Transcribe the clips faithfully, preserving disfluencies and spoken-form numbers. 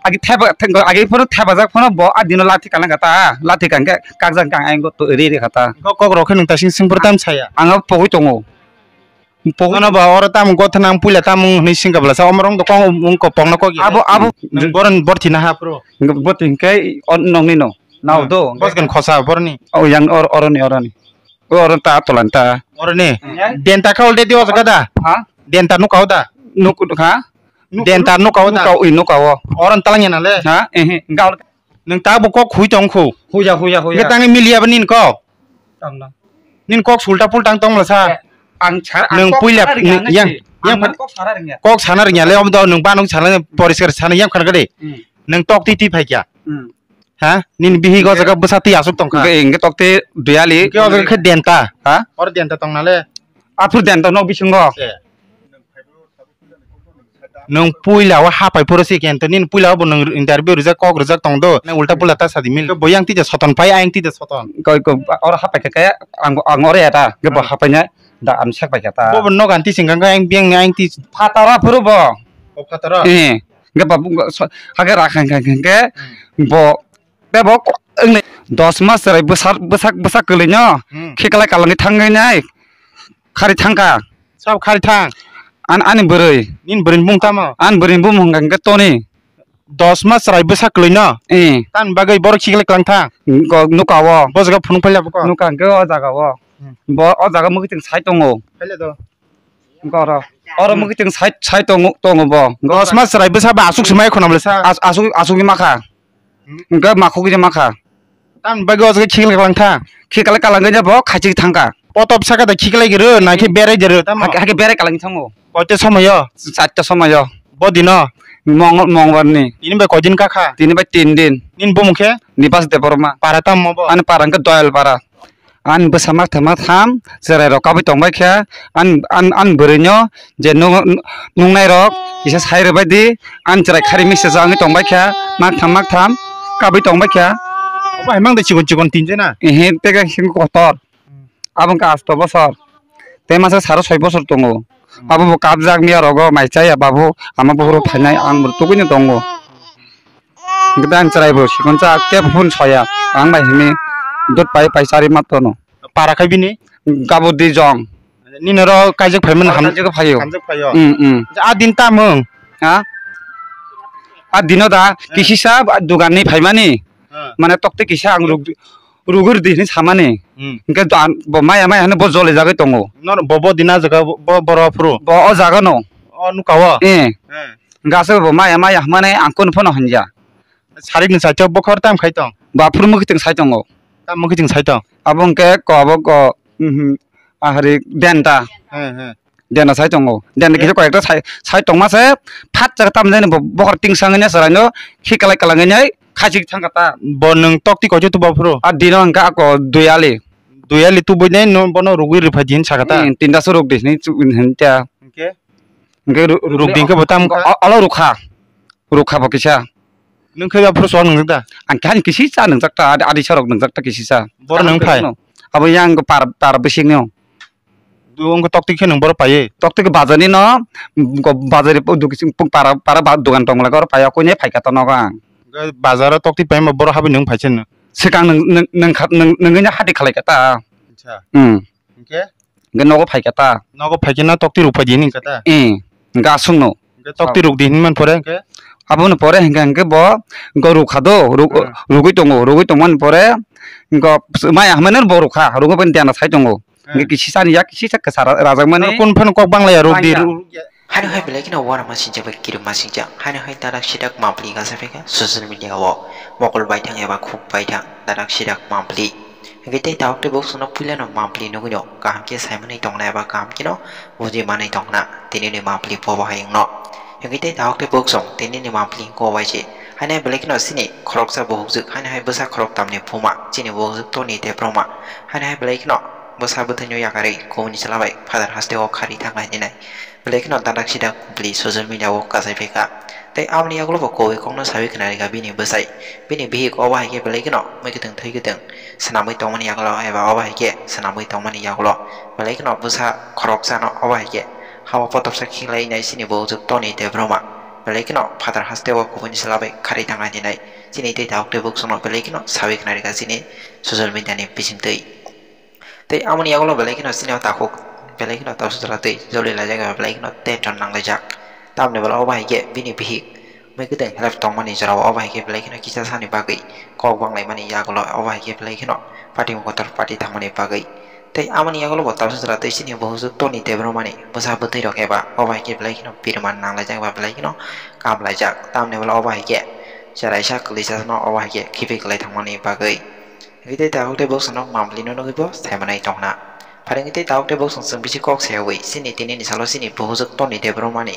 Agi thaiba, thai-, agi phano thaibajak phano bo a dino lathi kalangkha ta, lathi kangkhe kakjak kang ayang go to ri ri kha ta. Kok, kok rok khe nwng ta sing sing pura tam saya. Ang pogwi tongo. Pogwi. Nono ba oro tamo gotha nang puila tamo hwnwi singkha bwlasa omorong do kong wng ko pokno kok ya. Abo, abo. Nwng boron borthi na ha pro. Borthi hwnkhe o nongni no. Nao do. Bos gan khosa borni. O yang or-, oroni, oroni. O oron ta tolan ta. Oroni. Hmm. Denta kha already o jaga da? Ha? Denta nuka o da? Nuk-, ha? Nuk-, Denta nuka o da? Nuka o, i nuka o. Oron talang ya na le? Ha? Ehe, ga or- Nwng ta bo kok hui tong khu. Huya, huya, huya. Nge tang milia ba nin kok. Tang na. Nin kok sulta pulta tong la sa. Eh, ang char, ang Nwng kok puila, sana ringya nwng, na yang, si. Ang yang na kok sana ringya. Kok sana ringya le, om do nwng ba nwng sana poriskar sana yang khan gade. Hmm. Nwng tok ti ti phai kya. Hmm. Ha? Nini bihi go jaga bwsa twi aswk tongkha. Hwnkhe, hwnkhe tokte duyali. Hwnkhe o jaga khe denta. Ha? Oro denta tongna le. Aphuru denta no bisingo. Se. Nwng puila o hapai phuru si kento nini puila o bo nwng interview rijak kok rijak tong do. Nang ulta pula ta sadi mil. Bo yang tija soton pai ayang tija soton. Koi ko oro hapai khe kaya ang ang oro eta. Hwnkhe bo hapai na da am sak pai kha ta. Bo bo nogan ti singkang kha ayang biyang ni ayang ti. Phatara phuru bo. O phatara. Eh. Hwnkhe bo hake rakha hwnkhe bo Tei bo ko-, wngni dos mas chwrai bwsa-, bwsak, bwsak kwlwino Hmm. khiklai kalangwi thangwi nai khari thangkha. Sabo khari thang? An-, ani bwrwi. Nini bwrwini bumung tamo? Ani bwrwini bumung hwnkha hwnkhe Toni. Dos mas chwrai bwsak kwlwino? Eh. Tamni bagwi borok khiklai kalang thang? Go-, nuka o. Bo jaga phunuk paila buko? Nuka hwnkhe o jaga o. Hmm. Bo o jaga mwkhitwng sai tongo. Paila do. Hwnkhe oro, oro mwkhitwng sai, sai tongo, tongo bo. Hwnkhe Dos mas chwrai bwsa ba aswk swmai khuna bwlai sa. As-, aswk, aswkni makha. Hmm. Hwnkhe makhukni makha. Tamni bagwi o jaga khiklai kalang thang? Khiklai kalangwi bo khaichik thangkha. Potop saka da khiklai giro, naikhe berai giro, tamo? Hake, hake berai kalangwi thango. Koita somoyo? Charta somoyo. Bo dino? Mong-, mongbarni. Tini bai koidin kakha? Tini bai tin din. Nini bumung khe? Nibas Debbarma. Para tamo bo? Ani para hwnkhe Doyal para. Ani bwsa maktham maktham chwrai rok kabui tongbai kha, ani, ani, ani bwrwi no je nung-, nungnai rok kisa sai rwbai di, ani chwrai khari misa wngwi tongbai kha, maktham maktham kabui tongbai kha. Obo hai mang de chikon chikon tin jena? Ehe, tei khe kotor. Hmm. Abo wngkha asto bosor. Tei masa saro soi bosor tongo. Hmm. Abo bo kabjak miya rogo mai chaya babu, ama buhuru phainai ang bo tugui no tongo. Hwnkhe ang chwrai bo sikon cha kebo phone soya. Ang bai hini dut pai pai chari ma tono. Para khai bini? Gabo di jong. Nini oro kaijak phai mano ham-, Kaijak phaio. Hamjak phaio. Mm, mm. A din tamung? Ha? A dino da Hmm. kisisa dugan ni phaimani. Hmm. Mane tokte kisa ang rug-, rugir di hini samani. Hmm. Hwnkhe dan bo maya maya hini bo jole jagwi tongo. Nor bo bo dina jaga bo, bo, boro phuru? Bo o jaga no. O nuka o? Eh. Hmm. Hwnkhe aswk bo maya maya hwnmani ang kunu phano hwnjak. Sarik ni saichok bokhor tam khai tong? Bo aphuru mwkhitwng sai tongo. Tam mwkhitwng sai tong? Abo hwnkhe ko abo ko, mhm, ahari denta. He, he. Denta sai tongo. Denta He? kisa koyekta sai, sai tongma se phat chak tam jani bo-, bokhor tingsangni chwraino khiklai kalangni khachik thangkha ta. Bo nwng tokti koicho tu bo phuru? A dino hwnkhe ako duyali. Duyali tubui nai no bono rugui rwphai di hin sakha ta? Hmm, tinta se ruk di hin chu-, hin ta. Hwnkhe? Hwnkhe ru-, ru-, Ruk di hwnkhe bo tam wngkha? O-, olo rukha. Rukha bo kisa. Nwng khe aphuru chwng nwngjak da? Ang khe ani kisi cha nwngjak ta, adi, adi sorok nwngjak ta kisi cha. Boro nwng phai? Abo yang par, par bising no. Wngkha tokti khe nwng boro paiwi? Tokti khe bazar ni no, ko bazar ni duki sing para, para ba-, dogan tong lai, oro paiya, koi ne phaikha ta nogo ang. Bazar o tokti paima boro habwi nwng phai se no? Swkang nwng, nwng, nwng kha, nwng, nwngwi no hati khalai kha ta. Acha. Hmm. Hwnkhe? Hwnkhe nogo phaikha ta. Nogo phaikhe na tokti ruk phai di hini kha ta? Eh, hwnkhe aswk no. Hwnkhe tokti ruk di hinmani pore hwnkhe? Aboni pore hwnkhe, hwnkhe bo, hwnkhe rukha do, ruk-, Hmm. rugwi tongo, rugwi tongmani pore, hwnkhe maya hwnmano bo rukha, rugwi bini dena sai tongo. Hmm. Hwnkhe kisisa ni yak, kisisa kwsa ra-, rajakmani. Noro kun phano kok bangla ya ruk di, Phaikha. Ruk ya. Haino hai belai kheno uanama singjak bai kirima singjak. Haino hai dadak sidak mampli gasa phaikha social media o. Mokol baithang eba khuk baithang dadak sidak mampli. Hwnkhe tei tabuk tei bwswkno puilano mampli nugwino kaham khe saimanwi tongna eba kaham kheno bujimanwi tongna tinini mampli bobo hai wngno. Hwnkhe tei tabuk tei bwswk tinini mampli wngkha obai se. Haino hai belai kheno chini khoroksa buhukjwk, haino hai bwsa khoroktamni buma chini buhukjwk Toni Debbarma. Haino hai belai kheno bwsa bwthaino yakarwi kubuni chwla bai phatar hasteo khari thangna hinwi nai. Belai kheno dadak sidak bwlwi social media o kasai phaikha. Tei aboni yagulo bo kobui kokno saui khna rikha bini bwsai. Bini bihik obo hai khe belai kheno mui kwthwng thwi kwthwng swnamwi tongmani yagulo eba obo hai khe swnamwi tongmani yagulo belai kheno bwsa khoroksano obo hai khe habo potopsa khiklai nai chini buhukjwk Toni Debbarma. Belai kheno phatar haste o kubuni sala bai kharwi thangna hinwi chini tei takhuk tei bwswk no belai kheno sawi khna rikha chini social media ni bisingtwi. Tei amoni yagulo belai kheno chini o takhuk belai kheno tabswk jora twi joli laijak eba belai kheno tension nang laijak. Tamni bwla o bahai khe bini bihik mui kwtwng help tongmani jora o bahai khe belai kheno kisa sani bagwi kok bang laimani yagulo o bahai khe belai kheno party kotor party thangmani bagwi. Tei amoni yagulo bo tabswk jora twi chini buhujwk Toni Debbarmani bwsa bwtwi rok eba o bahai khe belai kheno birman nang laijak eba belai kheno kam laijak. Tamni bwla o bahai khe cheraisa kwlwisa no o bahai khe khibi kwlai thangmani bagwi. Hwnkhe tei takhuk tei bwswk no Mambli no nugwi bo saimanai tongna. Pharingwi tei takhuk tei bwswk chwng bisi kok sayawi chini tini ni salo chini buhujwk Toni Debbarmani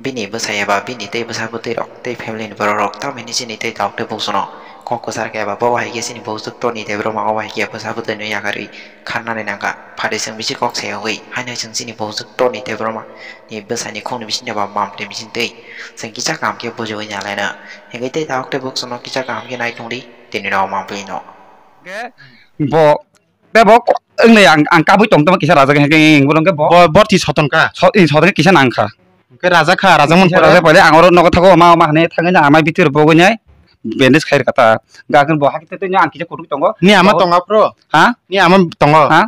bini bwsa eba bini tei bwsa bwtwi rok tei family ni borok rok tamni chini tei takhuk tei bwswk no kok kwchar khe eba bo bahai khe chini buhujwk Toni Debbarma o bahai khe bwsa bwtwi no yakarwi kharnani nangkha. Phari chwng bisi kok sayawi haino chwng chini buhujwk Toni Debbarma ni bwsani khungni bisingtwi eba Mambli bisingtwi chwng kisa kaham khe bujiwi nalaina. Hwnkhe tei takhuk tei bwswk no kisa kaham khe nai tongdi. Tini rok ma bwino. Bo, tei bo ko-, wngnai ang, ang kabui tong tongma kisa raja khe hwnkhe, hwnkhe bo, Bo, borti soton ka? So-, i soton kisa nang kha. Hwnkhe raja kha, raja mon Kisa pore. Raja pore, ang oro nogo thago, ma, ma hwnwi thangwi na amai bitir bogwi nai, bandage khai rwkha ta. Ga khe bo hakhe tei tei ang kisa kutuk tongo. Ni ama Bo tongo aphuru? Ha? Ni ama tongo? Ha?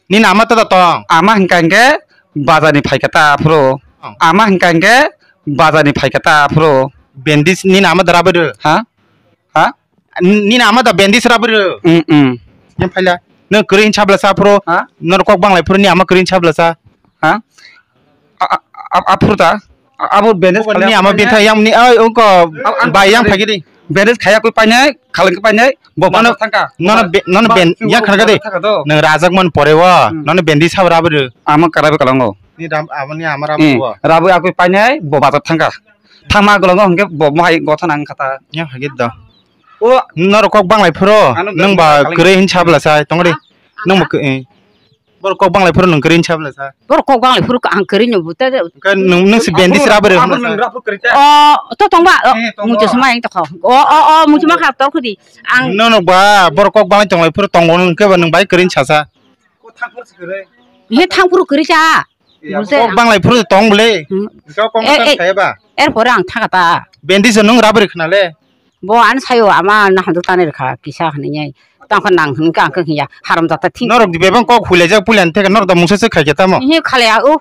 Nini ama tada tong? Ama hwnkha hwnkhe bazar ni phaikha ta aphuru. Oh. Ama hwnkha hwnkhe bazar ni phaikha ta aphuru. Bandage nini ama da rabwi rw? Ha? Ha? Nini ama da bandage rabwi rw? Mm, mm. Yang phaila. Nang kwrwi hinsa bwlasa aphuru. Ha? Nor kok banglai phuru ni ama kwrwi hinsa bwlasa. Ha? A, a, a, aphuru ta? A, abo bandage Obo khalai ni ama aphuru bithai yang ni, ai, ungko Ang, ang bai yang kare. Phaikhe di. Bandage khaya kwi painai, khalengkhe painai, bo Nono, bazar thangkha. Nono Bo be-, nono ba-, ben-, bo ya kharga de. Bazar thangkha to. Nang rajak man pore wo, Hmm. Nono bendi sab rabri. Ama karabe kalango. Ni ram, amani ama ram Eh, wo. Rabwi akwi painai, bo bazar thangkha. Thangma golongo hwnkhe bo mohai gotha nang khata. Ya hagit da. O Nor kok banglai phuro, Ano nang ba kalango. Kwrwi hin sabla sai, tongri. Nang ba kw-, eh. Borok kok banglai phuru nwng kwrwi hinsa bwlasa? Borok kok banglai phuru ang kwrwi no buta de. Khe nwng, nwng si bendi sra bwrwi Abo hwnsa? Nwng raphuru kwrwi ta? O, to tongba, o, Eh, tongo. Muitu suma yang tokho. O, o, o, muitu ma khap tor khudi. Ang Nono ba, borok kok banglai tonglai phuru tongo nwng khe ba nwng bai kwrwi hinsa sa? Ko thang phuru si kwrwi. He thang phuru kwrwi cha. Eh, Buse. Kok banglai phuru tong bwle. Hmm. Kok kok Eh, tang eh. Saya ba? Er pore ang thaka ta. Bendi se nwng raphuru khna le. Bo ano sayo ama na handu tani rwkha kisa hwnwi. Tang kha nang hwn kha ang kha hiya haram jata thing. Norok di bebang kok huilai jak puila theka norok da mungsa se khai khe tamo. Hi khale a u.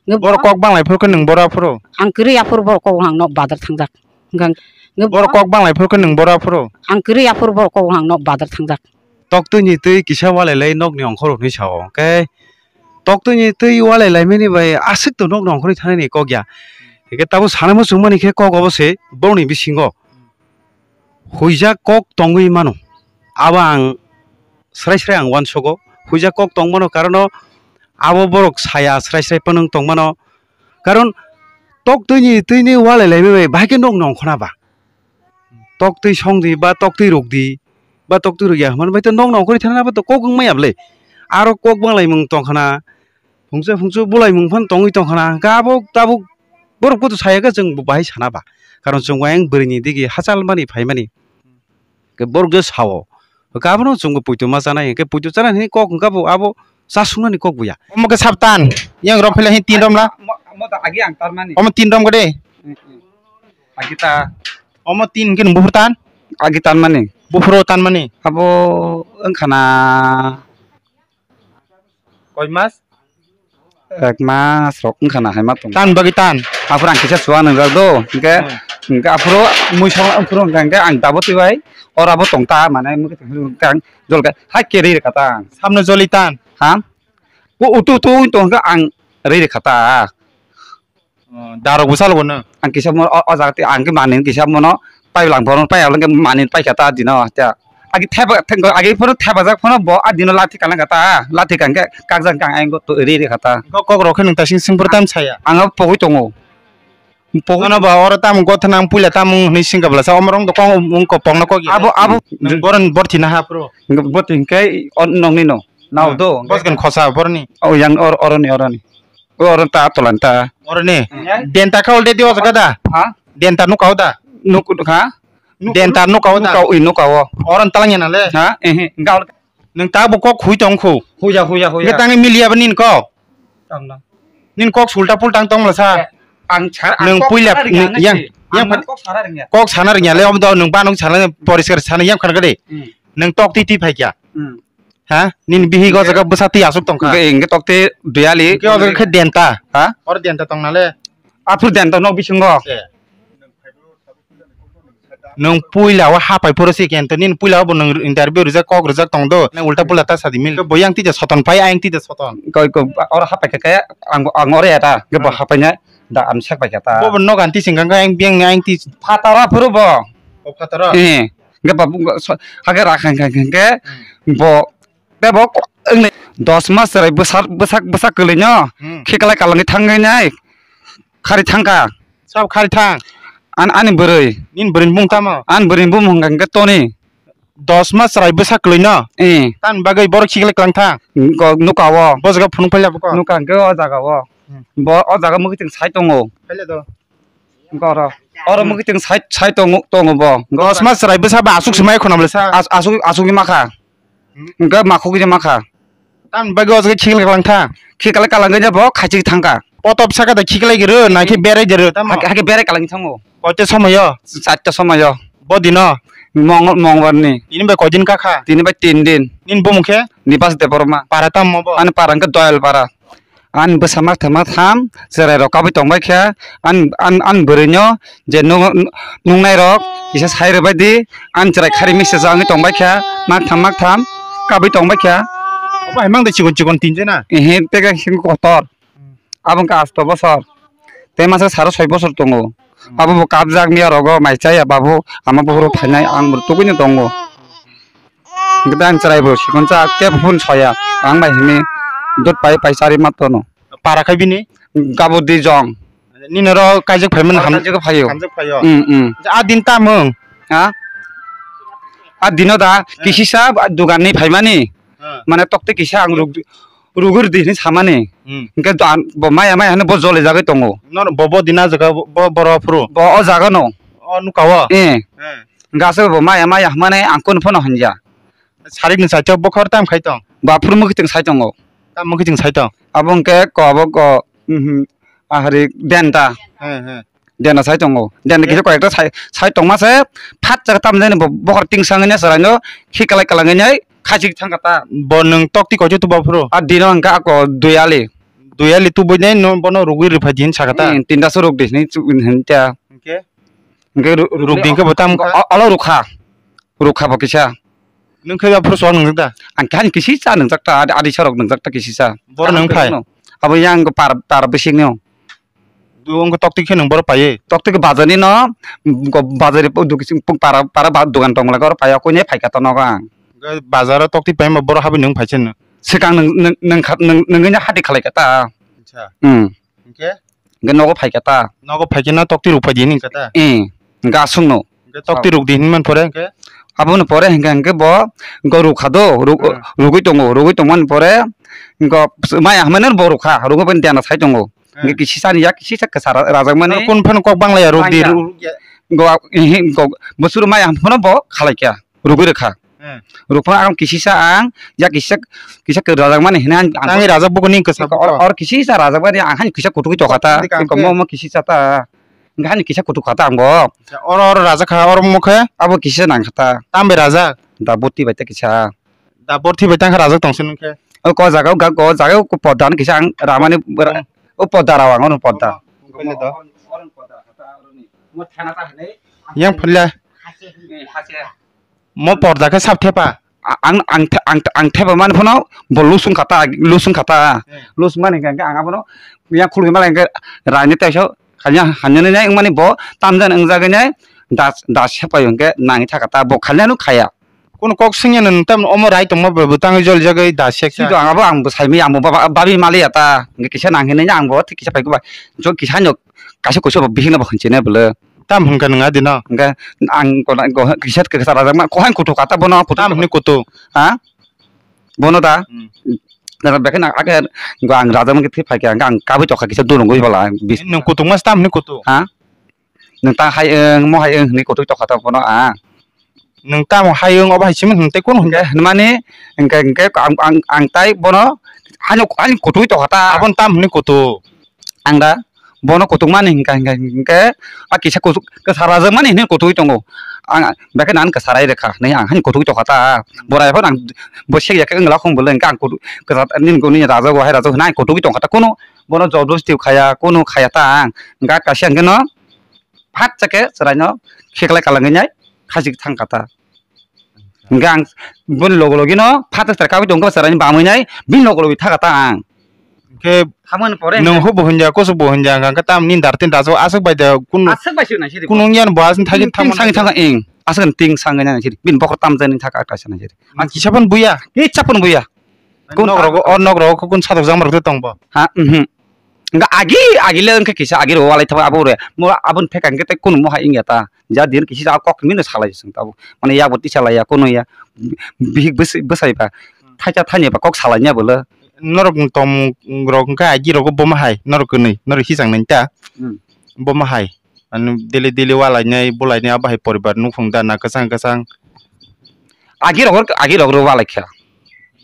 Borok kok banglai phuru khe nwng bora phuru. Ang kwrwi aphuru borok kok ang nok bazar thangjak. Gang. Borok kok banglai phuru khe nwng bora phuru. Ang kwrwi aphuru borok kok ang nok bazar thangjak. Toktwini twi kisa walai lai nokni ongkhor hwnwi sao. Khe toktwini twi walai laimani bai aswk to nokni ongkhorwi thangnani kok ya. Hwnkhe tabuk sanamo chwngmani khe kok obo se borokni bisingo. Huijak kok tongwi mano. Abo ang srai srai ang uansogo. Huijak kok tong mano karono abo borok saya srai srai phano wng tong mano. Karon tok twini, twini walai laimani bai bahai khe nokni ongkhorna ba. Tok twi song di ba tok twi ruk di ba tok twi ruk ya hwnmani bai to nokni ongkhorwi thangna ba to kok wng maya bwle. Aro kok banglaimung tong khna. Phungsa phungsu bulaimung phan tongwi tong khna. Hwnkhe abo tabuk borok boto saya khe chwng bo bahai sana ba. Karon chwng ayang bwrwini digi hachal mani phaimani. Hwnkhe borok je sao. Hwnkhe abono chwngbo poito ma chanai. Hwnkhe poito chanai hinwi kok hwnkhe bo abo chasuknani kok bo ya. Omo khe sab tan. Yang rok phela hin tin rom la. Mo, mo ta agi ang tarmani. Omo tin rom gede. Agi ta. Omo tin hwnkhe nung buphur tan. Agi tanmani. Buphuro tanmani. Abo wngkhana. Koi mas? Ek mas rok wngkha na hai ma tong. Tan bagwi tan. Aphuru ang kisa suwa nang jak do. Hingke, hmm, hingke aphuru mui song aphuru hingke, hingke ang dabo twi bai. Ora bo tong ta mane mui khe tong kang jol khe hai ke ri rwkha ta. Samno joli tan. Ha? O utu utu tong khe ang ri rwkha ta. Oh, darok bwsalo bono. Ang kisa mo o, o jaga twi ang khe manwi kisa mono pai lang bono pai ablang khe manwi pai kha ta dino ta. Agi theba, thengko agi phano thebajak phano bo a dino lathi kalang kha ta, lathi kang khe kakjak kang ang to ri ri kha ta. Kok, kok rok khe nwng ta sing sing phuru tam saya. Ang pogwi tongo. Pogwi Nono ba oro tam gotha nang puila tam hwnwi sing kabla sa omorong do kong wng ko pongno kok ya. Abo, abo. Nwng boron borthi na ha phuru. Borthi hingke nongni no. Nao do. Bos gan khosa borni. O yang or, oroni, oroni. O, oro ta, tolan ta. Oro ni. Hmm. Denta kha already o jaga da? Ha? Denta nuka o da? Nuk, ha? Denta nuka o da? Nuka o, i nuka o. Oro talang ya na le? Ha? Ehe, ga. Nwng ta bo kok hui tong khu. Huya, huya, huya. Nge tang milia ba nin kok. Tang na. Nin kok sulta pul tang tong la sa. Eh. ang sar, ang Nwng kok puila, sana ringya nwng na yang, si. Yang Ang phan-, kok sana ringya. Kok sana ringya le, omo do nwng ba nwng sana poriskar sana yang khan gade. Hmm. Nwng tok ti ti phai kya. Hmm. Ha? Nini bihik o jaga bwsa twi aswk tong kha. Hwnkhe, hwnkhe tok twi duyali. Hwnkhe o jaga khe denta. Ha? Or denta tong nale. Aphuru denta nok bisingo. Se. Nwng puila o hapai phuru si kento nini puila o bo nwng interview rijak kok rijak tong do. Nang ulta pulta ta sadi mil. Bo yang tija soton pai ayang tija soton. Koi ko oro hapai khe kaya ang ang oro eta. Ge bo Hmm. hapai nya da am sek pai kata. Bo bo nok anti sing kang ayang biang ayang ti. Phatara phuru bo. O phatara. Eh. Ge bo so hage ra khang khang khang ge Hmm. bo Tei bo ko-, wngni dos mas chwrai bwsa-, bwsak, bwsak kwlwino Hmm. khiklai kalangwi thangwi nai khari thangkha. Sab khari thang? An-, ani bwrwi. Nini bwrwini bumung tamo? Ani bwrwini bumung hwnkha hwnkhe Toni. Dos mas chwrai bwsak kwlwino? Eh. Tamni bagwi borok khiklai kalang thang? Go-, nuka o. Bo jaga phunuk paila buko? Nuka hwnkhe o jaga o. Hmm. Bo o jaga mwkhitwng sai tongo. Paila do. Hwnkhe oro, oro Hmm. mwkhitwng sai, sai tongo, tongo bo. Dos mas chwrai bwsa ba aswk swmai khwnam le sa? As-, aswk, aswkni makha. Hmm. Hwnkhe makhukjak makha. Tamni bagwi o jaga khiklai kalang thang? Khiklai kalangwi bo khaichik thangkha. Potop saka da khiklai giro, na khe berai giro, tamo? Hake, hake berai kalangwi thango. Koito somoyo? Charta somoyo. Bo dino? Mongol, mongolbarni. Tini bai koidin kakha? Tini bai tin din. Nini bumung khe? Nibas Debbarma. Para tamo bo? Ani para hwnkhe Doyal para. Ani bwsa ma thama tham, chwrairok kabui tongbai kha, an, an, an bwrwino je nung-, nungnairok kisa sai rwbai di, ani chwrai khari misa jagwi tongbai kha, mak tham, mak tham kabui tongbai kha. Obo hai mang de chikon chikon tinjana? Ehe, tei khe kotor. Abo wngkha asto bosor. Tei masa saro soi bosor tongo. Abo bo kabjak miya rogo mai chaya babu, ama buhuru phainai ang bo tukuino tongo. Hwnkhe ang chwrai bo sikonsa kebo phone soya, ang bai hini dut pai pai chari ma tono. Para khai bini? Gabo di jong. Nini oro kaijak phaimani ham-, kaijak phaio. Hamjak phaio. Mm, mm. A din tamung? Ha? A dino da, kisisa dugan ni phaimani. Ha. Mane tokte kisa ang rug-, rugwi rwdi hinwi samani. Hmm. Hwnkhe bo maya maya hwnwi bo joli jagwi tongo. Nor bo, bo dina jaga bo, bo, boro phuru? Bo o jaga no. O nuka o? Eh. Eh. Hwnkhe aswk bo maya maya hwnmani ang kunu phano hwnja. Sarik ni saichok bokhor tam khai tong? Bo aphuru mwkhitwng sai tongo. Tam mwkhitwng sai tong? Abo hwnkhe ko abo ko, mhm, ahari denta. He, he. Dena sai tongo. Dena kisa koyekta sai, sai tongma se phat chak tam jani bo-, bokhor ting sangwi ne chwraino khi kalai kalangwi nai khachi thangkha ta. Bo nwng tokti koichu tu bo phuru? A dino hwnkha ako duyali. Duyali tubui nai no bono rugwi rwphai di hin sakha ta? Hmm, tinta se ruk di hin chu-, hin ta. Hwnkhe? Hwnkhe ru-, ru-, Ruk di hwnkhe bo tam kha? O-, olo rukha. Rukha bo kisa. Nwng khe aphuru chuwak nwngjak da? Ang khe ani kisi cha nwngjak ta, adi, adi sarok nwngjak ta kisi cha. Boro nwng phai? Abo yang par, par bising no. Wngkha tokti khe nwng boro paiwi? Tokti khe bazar ni no, bazar ni dukan para, para dukan tong lai, oro paiya, koi ne phaikha ta nogo ang. Bazar o tokti paima boro habwi nwng phai se no? Swkang nwng, nwng, nwng kha, nwng, nwngwi no hati khalai kha ta. Acha. Hmm. Hwnkhe? Hwnkhe nogo phaikha ta. Nogo phaikhe no tokti ruk phai di hini kha ta? Hmm. Hwnkhe aswk no. Hwnkhe tokti ruk di hinwi man pore hwnkhe? Abono pore hwnkhe, hwnkhe bo, hwnkhe rukha do, ruk-, Hmm. rugwi tongo, rugwi tongmani pore, hwnkhe maya hwnmano bo rukha, rugwi bini dena sai tongo. Hmm. Hwnkhe kisi sani yak, kisi sak kwsa ra-, rajakmani. Kun phano kok bangla ya ruk di, Bangya. Ruk ya. Go, ihi, go, bosoro maya hwnmano bo khalai kha, rugwi rwkha. Hmm. Rukha ang kisi sa ang, yak kisa, kisa kwrajakmani hwnwi ang, ang Tangwi rajak buko ni kwsa or, buko. Or kisi sa rajakmani ang hani kisa kutukwi tokha ta, Tokha tokha. Mo, mo kisi sa ta. Hwnkhe ani kisa kutuk kha ta ang bo. Acha, oro, oro raja kha, oro mo khe? Abo kisa nang kha ta. Tam bai raja? Da borti bai ta kisa. Da borti bai tang kha raja tong se nung khe? O ko jaga, o ga, o jaga, o podda no kisa ang ramani bra-, Hmm. O podda rao ang, ono podda. Yang phulia. Mo porda khe sap thepa? A-, ang, ang the-, ang, ang thepa mani phano bo lusung kha ta, lusung kha ta. Hmm. Lusung mani hwnkhe ang abono yang khulukgwi mala hwnkhe raini teisa hanya, hanya nini wngmani bo tamjani wngjagwi nai das, das sepai hwnkhe nangwi thaka ta, bo khalyano khaya. Kono kok swngya nang tam omo rai tongma bo tangwi jolijagwi das seksa. Swido ang abo ang bo saimaya, ang bo baba, babi maliya ta. Hwnkhe kisa nang hinwi ang bo thik kisa phaikhe ba. Jo kisa no kaisa kuisa bo bihikno bo hinchine bwle. Tam hwnkha nwng adino? Hwnkhe ang kisa kwsa rajakma, kohan kutu kata bono kutu. Tam hwnwi kutu? Ha? Bono da? Hmm. Dara bekhe na ake go ang rajakma khe thwi phaikhe ang kabui tokha kisa durungwi bala. Nwng kutu mas tam hwnwi kutu? Ha? Nwng ta hai wng, mo hai wng hwnwi kutu tokha ta bono a. Nwng tamo hai wng obo hai simi hwn tei kunu hwnkhe? Hwnkhe hwnmani hwnkhe, hwnkhe ang, ang, ang tai bono ani, ani kutu tokha ta. Aboni tam hwnwi kutu? Ang da Bono kutuk mani hingka hingka hingke a kisa kutuk kwsa rajak mani hinwi kutui tongo. Ang bekhe nan kwsa rai rwkha hinwi ang hani kutui tongkha ta. Borai phano ang bo sek ya khe wngla khong bwle hingke ang kutuk kwsa nini guni rajak wahai rajak hinwi ang kutui tongkha ta. Kunu bono job job twi khaya kunu khaya ta ang. Hingke kaisa hingke no phat chake chwraino kheklai kalangwi nai khajik thangkha ta. Hingke ang boni logo logi no phat chwrai kabui tongkha chwraini bamwi nai bini logo logi thangkha ta ang. Hingke Hamani pore nwng hingke hubo hwnja kusu bo hwnja hwnka hwnkhe tamni dartin daso aswk bai da kun aswk bai se nai siri. Kun wngya bo aswk thagi Ting thangma sangwi thangkha ing aswk ting sangwi nai siri bini bokhor tam jani thaka kaisa nai siri. Ang kisa phan buya. Kisa phan buya. Kun Nok rogo o nok rogo kun satok jang rok tong bo. Ha mhm. Hingke agi agi le hingke kisa agi rok walai thangma abo re mo aboni theka hingke tei kunu mo hai wngya ta ja din kisa ja kok mino salai song tabo mane yak bo tisa laiya kunu ya bihik bwsai ba thaisa thani ba kok salai ya bolo. Norok tong rok hingke agi rogo boma hai norok kwnwi norok hisang nai ta Hmm. Boma hai ano daily daily walai nai bulai nai abo hai poribar nukhung da na kwchang kwchang. Agi rok agi rok ro walai kha.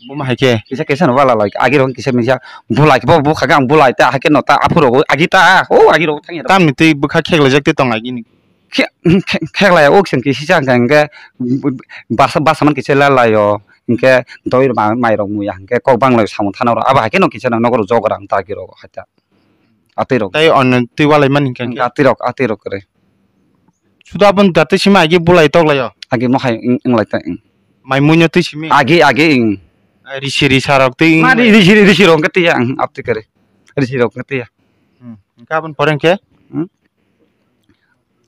Boma hai khe. Kisa kisa no wala lai agi rok kisa misa bulai bo bukha khe ang bulai ta hai khe no ta aphuru agi ta o agi rok thang ya. Tamni twi bwkha kheklai jak twi tong agi ni. Khe khe- kheklai o kisa kisa hingka hingke basa basa man kisa la lai o hingke doi ma- mai rok muya hingke kok bang lai samung thana rok abo hai khe no kisa no nokoro jok rang ta agi rok hai ta. Atwi rok. Tai on twi walai man hingka khe. Atwi rok atwi rok kre. Suda aboni da twi simi agi bulai tok lai o. Agi mo hai wng- wng lai ta. Mai muino twi simi. Agi agi ing. Risi risa rok twi. Ma ri- risi risi rok khe twi ya ang apti kare. Risi rok khe twi ya. Hmm. Hingke aboni pore hingke? Hmm.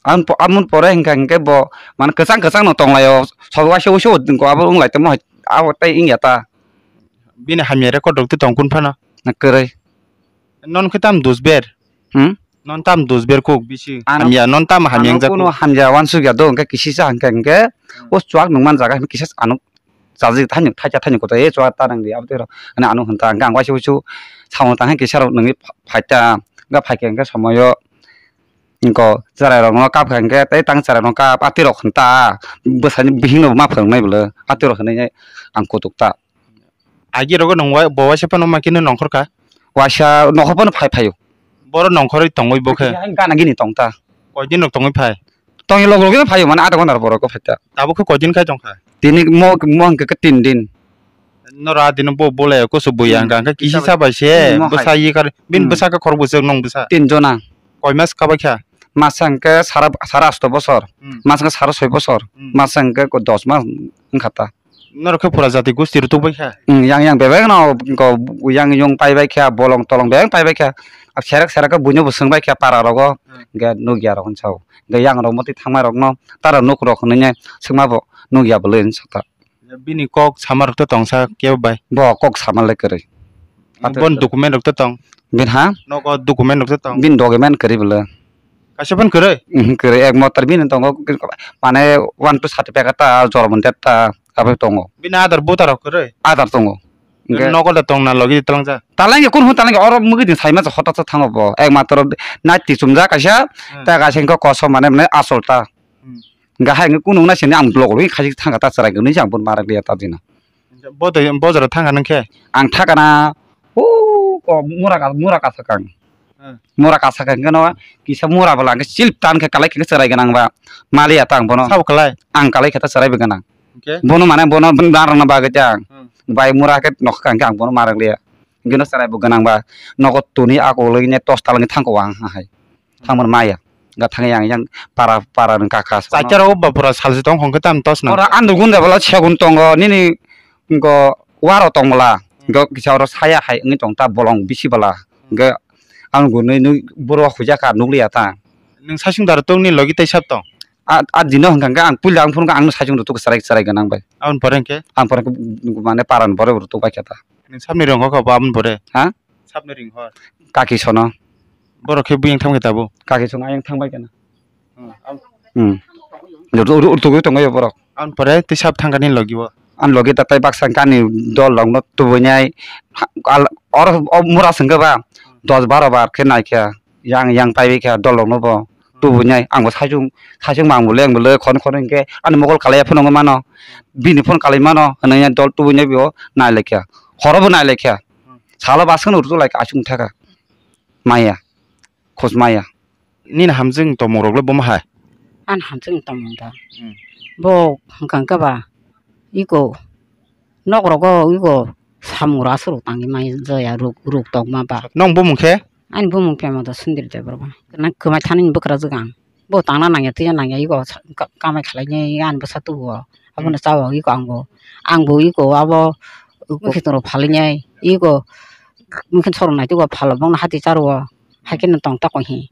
Am po- amon pore hingka hingke bo man kwchang kwchang no tong lai o. Sobo waisa usu ko abo wng lai tamo hai abo tai wng ya ta. Bini hamya record rok twi tong kun phano. Na kwrwi. Non khe tam dus ber. Hmm? Non tam dus ber kok bisi. Ano- Hamya non tam hamya ano wngjakgo. Kuno hamya wansuk ya do hingke kisi sa hingke hingke o chuak nung man jaga hingke kisa ano chaji thani thaisa thani kota e chuak ta nang di abo tero ani ano hwnta hingke ang waisa usu samung tang kisa rok nungwi phaita hingke phaikhe hingke somoyo hingko cherai rok no kap kha hingke tei tang cherai rok no kap atwi rok hwnta bwsani bihik no ma phwrwng nai bwle atwi rok hwnwi ang kutuk ta. Agi rogo nwng wa- bo waisa phano ma khe nongkhor kha? Waisa nokho phano phai phaio. Boro nongkhorwi tongwi bo khe? Gana gini tong ta. Koi din rok tongwi phai? Tongwi log logino phaio mane adha ghonta borok phai ta. Tabuk khe koi din khai tong kha? Tini mo mo hwnkhe khe tin din. Noro a dino bo bolai kusu buya Hmm. hwnkha hwnkhe kisi Kisa sabai se Hmm, mo hai. bwsa yi kar bin Hmm. bwsa khe khorok bwswk nong bwsa. Tin jona. Koi mas kha bai kha? Masa hwnkhe sara sara asto bosor. Hmm. Masa hwnkhe sara soi bosor. Hmm. Masa hwnkhe ko dos mas wngkha ta. Norok khe pura jati gosti rwtuk bai kha. Hmm, yang yang bebak no ko yang yung pai bai kha, bolong tolong bebak pai bai kha. Ab serak serak khe buino bo swng bai kha para rogo. Hmm. Hwnkhe nukya rok hwn sao. Hwnkhe yang rok motwi thangma rok no tara nuk rok hwnwi swngma bo nukya bwlwi hwn sa ta. Bini kok sama rok to tongsa kebo bai. Bo kok sama le kwrwi. Bon document rok to tong. Bin ha? Nogo document rok to tong. Bin document kwrwi bwle. Kaisa phan kwrwi? Mhm, kwrwi ek motor bini tongo mane one two certificate ta, jormo date ta, aboni tongo. Bini adar voter rok kwrwi? Adar tongo. Hwnkhe nogo da tong na logi talangja? Talangya kun hwn talangya oro mugwi din saima hotak sa thango bo. Ek matro nai tisumja kaisa, Hmm. ta kaisa hwnkhe kosom mane mane asol ta. Hmm. Hwnkhe hai hwnkhe kunu wngna sini ang block rwi khaisik thangkha ta chwrai gwnwi se ang bono marak liya ta dino. Bo dai bojaro thangkha nang khe? Ang thakana o ko mura ka mura ka sakang. Hmm. Mura ka sakang khe no kisa mura bwla hwnkhe chilip tan khe kalai khe chwrai gwnang ba maliya ta ang bono. Sabo kalai? Ang kalai khe ta chwrai bo gwnang. Hwnkhe? Bono mane bono narwkna bagwi ta ang. Hmm. Bai mura khe nokha khe ang bono marak liya. Hwnkhe no chwrai bo gwnang ba nogo tuni akolwi ne tos talangwi thangkha ang hai. Thangmani maya. Ga thangya yang yang para para ni kaka. Chaita rogo ba pura salsi tong hongkhe tam tos na. Ora andu gunda bala segun tongo nini go waro tong bala. Go kisa oro saya hai wngwi tong ta bolong bisi bala. Ga ang gunui nui boro huja ka nukliya ta. Nwng sasing daro tong ni logi tai sab tong. A a dino hwnkha hwnkhe ang puila ang phunukha ang no sasing rutuk chwrai chwrai gwnang bai. Aboni pore hwnkhe? Ang pore mane para ni borok rutuk bai khe ta. Nwng sabni rong kha ba aboni pore? Ha? Sabni ring hor. Kaki sono. Borok khe buyang thangbai tabuk. Kaki song ayang thangbai kana. Hmm. Hmm. Rutuk rutuk tongbai borok. An pore tei sab thangkani logi o. An logi ta tai baksa kani dol rok no tubui nai. Or o mura sengke ba dos baro bar khe nai khe yang yang pai khe dol rok no bo tubui nai ang bo saichung saichung mang bole ang bole khon khon hingke ani mokol kalai phone mano bini phone kalai mano hwnwi dol tubui nai bo nai lai khe horo bo nai lai khe. Salo baswkno rwchuk lai kha, aswk wng thaka maya. khosmaya. Nini hamjwk tongmung rok le bomo hai? Ani hamjwk tongmung da. Hmm. Bo hwnkha hwnkhe ba iko nok rogo iko samung rok aswk rok tangwi mai jaya ruk, ruk tongma ba. Nong bumung khe? Ani bumung Pema da Sundri Debbarma. Kwmai thani ni bwkrajwk ang. Bo tangna nangya, twiya nangya, iko sa-, ka-, kamai khlainai, ani bwsa tubuo. Abono Hmm. chao, iko angbo. Angbo iko abo, iko Hmm. khitoro phalainai, iko mungkin sorong nai tugo phalo, bongno hati charo. Haikhe no tong ta kong hi.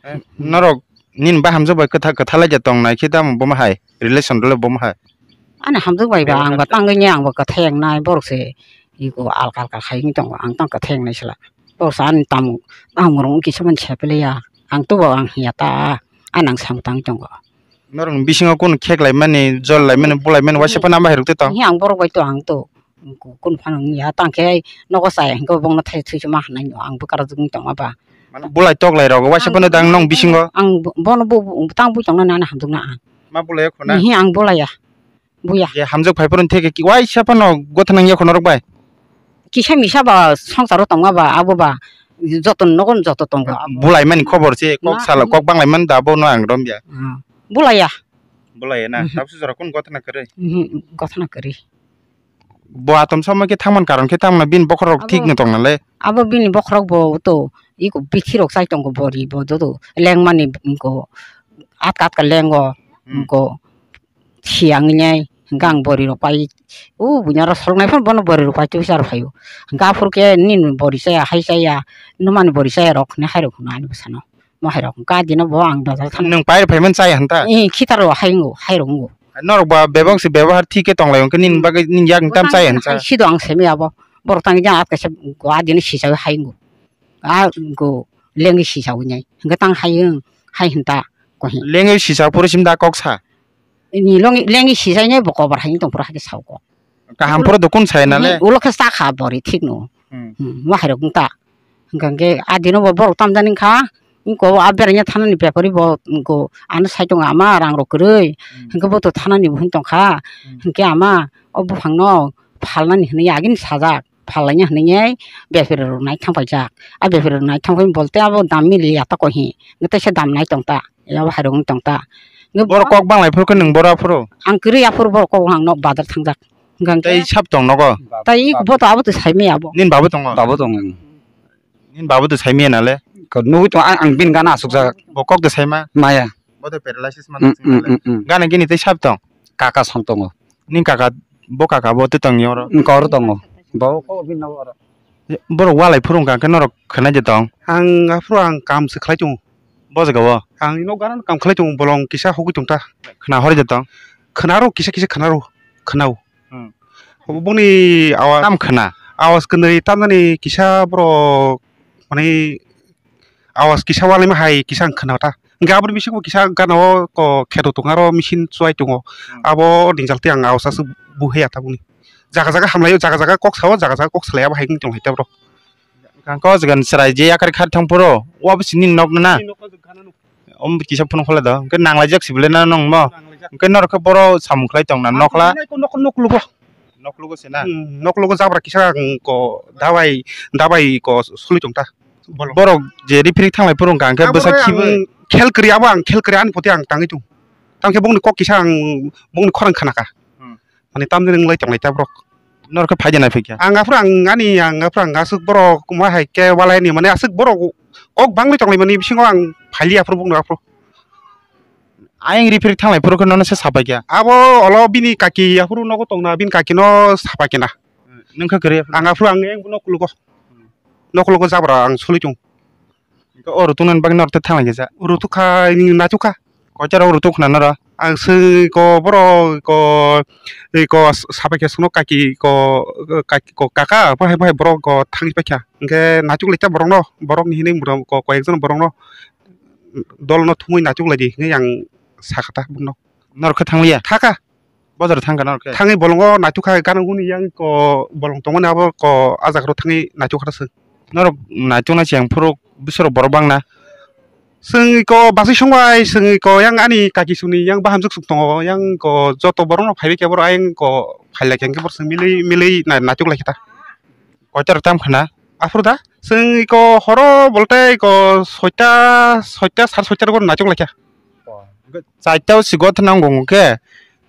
Eh, norok nini ba hamjwk bai kwtha, kwtha lai ja tong nai khe tamo bomo hai, relation rwle bomo hai. Ani hamjwk bai ba Bebak ang ba hai. Tangwi ni ang ba kwthai yang nai borok se iko alka alka khai wng tongo, ang tang kwthai yang nai sela. Borok se ani tamo, tamo rong kisa mani sepele ya, ang tubo ang hiya ta, ani ang samung tang tongo. Norok bisingo kun khek lai mani, jol lai mani, bulai mani, waisa Hmm. phano ama hai rok te tong. Hi ang borok bai to ang to. Kun phano wngya, tang khe nogo chaya hinkhe bongno thai thwi ma hwnwi ang bwkra jwk wng tongma ba. Mane bulai tok lai rok waisa Ang phano dang nong bisingo. Ang bo-, bono bo, bo, tang bui tongna nana hamjwk na ang. Ma bulai khuna? Hi ang bulaiya. Buya. Je hamjwk phai phano theke ki waisa phano gotha nang yakho norok bai. Kisa misa ba songsaro tongma ba abo ba joto nogo joto tongo abo. Bulai mani khobor se kok Na, sala i- kok banglai man da bono ang romya. Ah, bulaiya. Bulaiya na, Mhm. Tabuk se jora kun gotha na kwrwi. Mhm, gotha na kwrwi. Bo atom sama khe thangman karon khe tamo bini bokhorok Abo thik no tong nalai. Abo bini bokhorok bo to iko bithi rok chai tongo bori bo joto lengmani ko atka atka lengo Hmm. ko siang nai gang bori rok pai u bunya rok solnai phano bono bori rok pai tu sar phaio. Gaphur khe nini bori chaya hai chaya numani bori chaya rok ne hai rok hwnwi ani bwsano. Mo hai rok ka dino bo ang bazar thang. Nwng pai phaiman chai hanta? Eh, khitaro hai ngo, hai rok ngo. Norok ba bebak se bebahar thik khe tong lai hwnkhe nini Hmm. bagwi nini yak tam chai hwn cha. Sido ang semi abo. Borok tang jang atka se go adini sisa hai ngo. A go lengi sisa wnai. Hwnkhe tang hai wng, hai hwn ta ko hin. Lengi sisa puro sim da kok sa. Ni longi lengi sisa ne bo kobar hai tong pura hai sao ko. Kaham puro do kun sai na le. Ulo khe sa kha bori thik no. Hmm. Hmm, mo hai rok wng ta. Hwnkhe adino bo borok tamjani wngkha, wngko a beraiya thanani bepari bo wngko ano saitongo ama rang rok kwrwi, Hmm. Hwnkhe bo to thanani bo hwn tongkha, Hmm. Hwnkhe ama o buphangno phalnani hwnwi agini sajak, phallaina hwnwi bepari rok nai thang paijak, a bepari rok nai thang pai bolte abo dam miliya ta koi hi, hwnkhe teisa dam nai tong ta, abo hai rok wng tong ta. Borok kok banglai phuru khe nwng boro aphuru? Ang kwrwi aphuru borok kok ang nok bazar thangjak. Hwnkhe tei sab tong nogo? Tai bo to abo to saimaya abo. Nini babu tongo? Babu tongo. Nini babu to saimaya nale? Ko nugui tongo, ang, ang bini gana asukjak. Bo kok to saima? Maya. Bo to paralysis man Mm, sing mm, nale. Mm, mm. Gana gini tei sab tong? Kaka song tongo. Nini kaka, bo kaka bo to tong yoro? Mm, koro tongo. Bo ko bini nogo oro. Borok walai phuru wngkha khe norok khwnai de tong? Ang aphuru ang kam se khlai tongo. Bo jaga o? Ang ino gana kam khlai tongo, bolong kisa hogwi tong ta. Khna hori de tong? Khna ro kisa kisa khna ro, khna o. Hmm. Obo boni awa-, tam khna? Awas kwnwi tamjani kisa borok, mane, awas kisa walaima hai kisa ang khna ta. Hwnkhe aboni bisingo kisa gana o ko kheto tongo, aro machine chuwai tongo. Hmm. Abo ni jaltwi ang awas aswk buhaiya tabukni. Jaga jaga hamlaio, jaga jaga kok sao, jaga jaga kok salai, abo hai wngwi tong hai ta borok. Kangko jagan chwrai je yakar khat thang phuru, wa bisi nini nok na? Nini nok na gana nuk. Om kisa phone khole do. Hwnkhe nanglaijak sibole na nong mo? Nanglaijak. Hwnkhe norok khe boro samung khlai tong na nokla? Ang nokla, nokla lugo. Noklugo se na? Hmm, noklugo jabra kisa ang ko dabai, dabai ko suli tong ta. Bolo. Borok je referee thanglai phuru wngkha hwnkhe bwsa khibi. Ang khel kwrwi abo ang khel kwrwi ani poti ang tangwi tong. Tangkhe bongni kok kisa ang bongni khorang khanaka. Hmm. Mane tamni wnglai tonglai ta borok. Norok khe phaidi nai phikya? Ang aphuru ang ani ang aphuru ang aswk borok ma hai khe walai ni mane aswk borok kok bangwi tonglai mani bisingo ang phaili aphuru bongno aphuru. Ayang referee thanglai phuru khe nono se sapai kya? Abo olo bini kaki aphuru nogo tongna bini kaki no sapai kena. Nwng khe kwrwi aphuru? Ang aphuru ang yang noklugo. Noklugo jabra ang soli tong. Hwnkhe o rutuknani bagwi norok tei thanglai kisa? Rutukha, nini naithokha. Koicha rok rutuk khna norok? Ang se ko borok ko, ko sapai khe sono kaki ko, kaki ko kaka, bahai bahai borok ko thangwi paikha. Hwnkhe naichuk lai ta borokno, borokni hinwi mura ko koi ekjon borokno dolno thumwi naichuk lai di hinwi ang sakha ta bokno. Norok khe thangliya? Thaka. Bojaro thangkha norok khe? Thangwi bolongo naitukha gana guni yang ko bolong tongmani abo ko ah jagaro thangwi naitukha ta chwng. Norok naitukna chiyang phuru bwswrok borok bangna? Chwng ko bachwi songbai chwng ko yang ani kaki songni yang bahamjwk song tongo yang ko joto borokno phaibai khe borok ayang ko phailai khe borok chwng milwi milwi nai-, naituk lai khe ta. Koitorok tam khna? Aphuru da? Chwng iko horo bolte iko soita, soita, sar soita rok naitok laikha. Chaita o si gothna wngkha khe,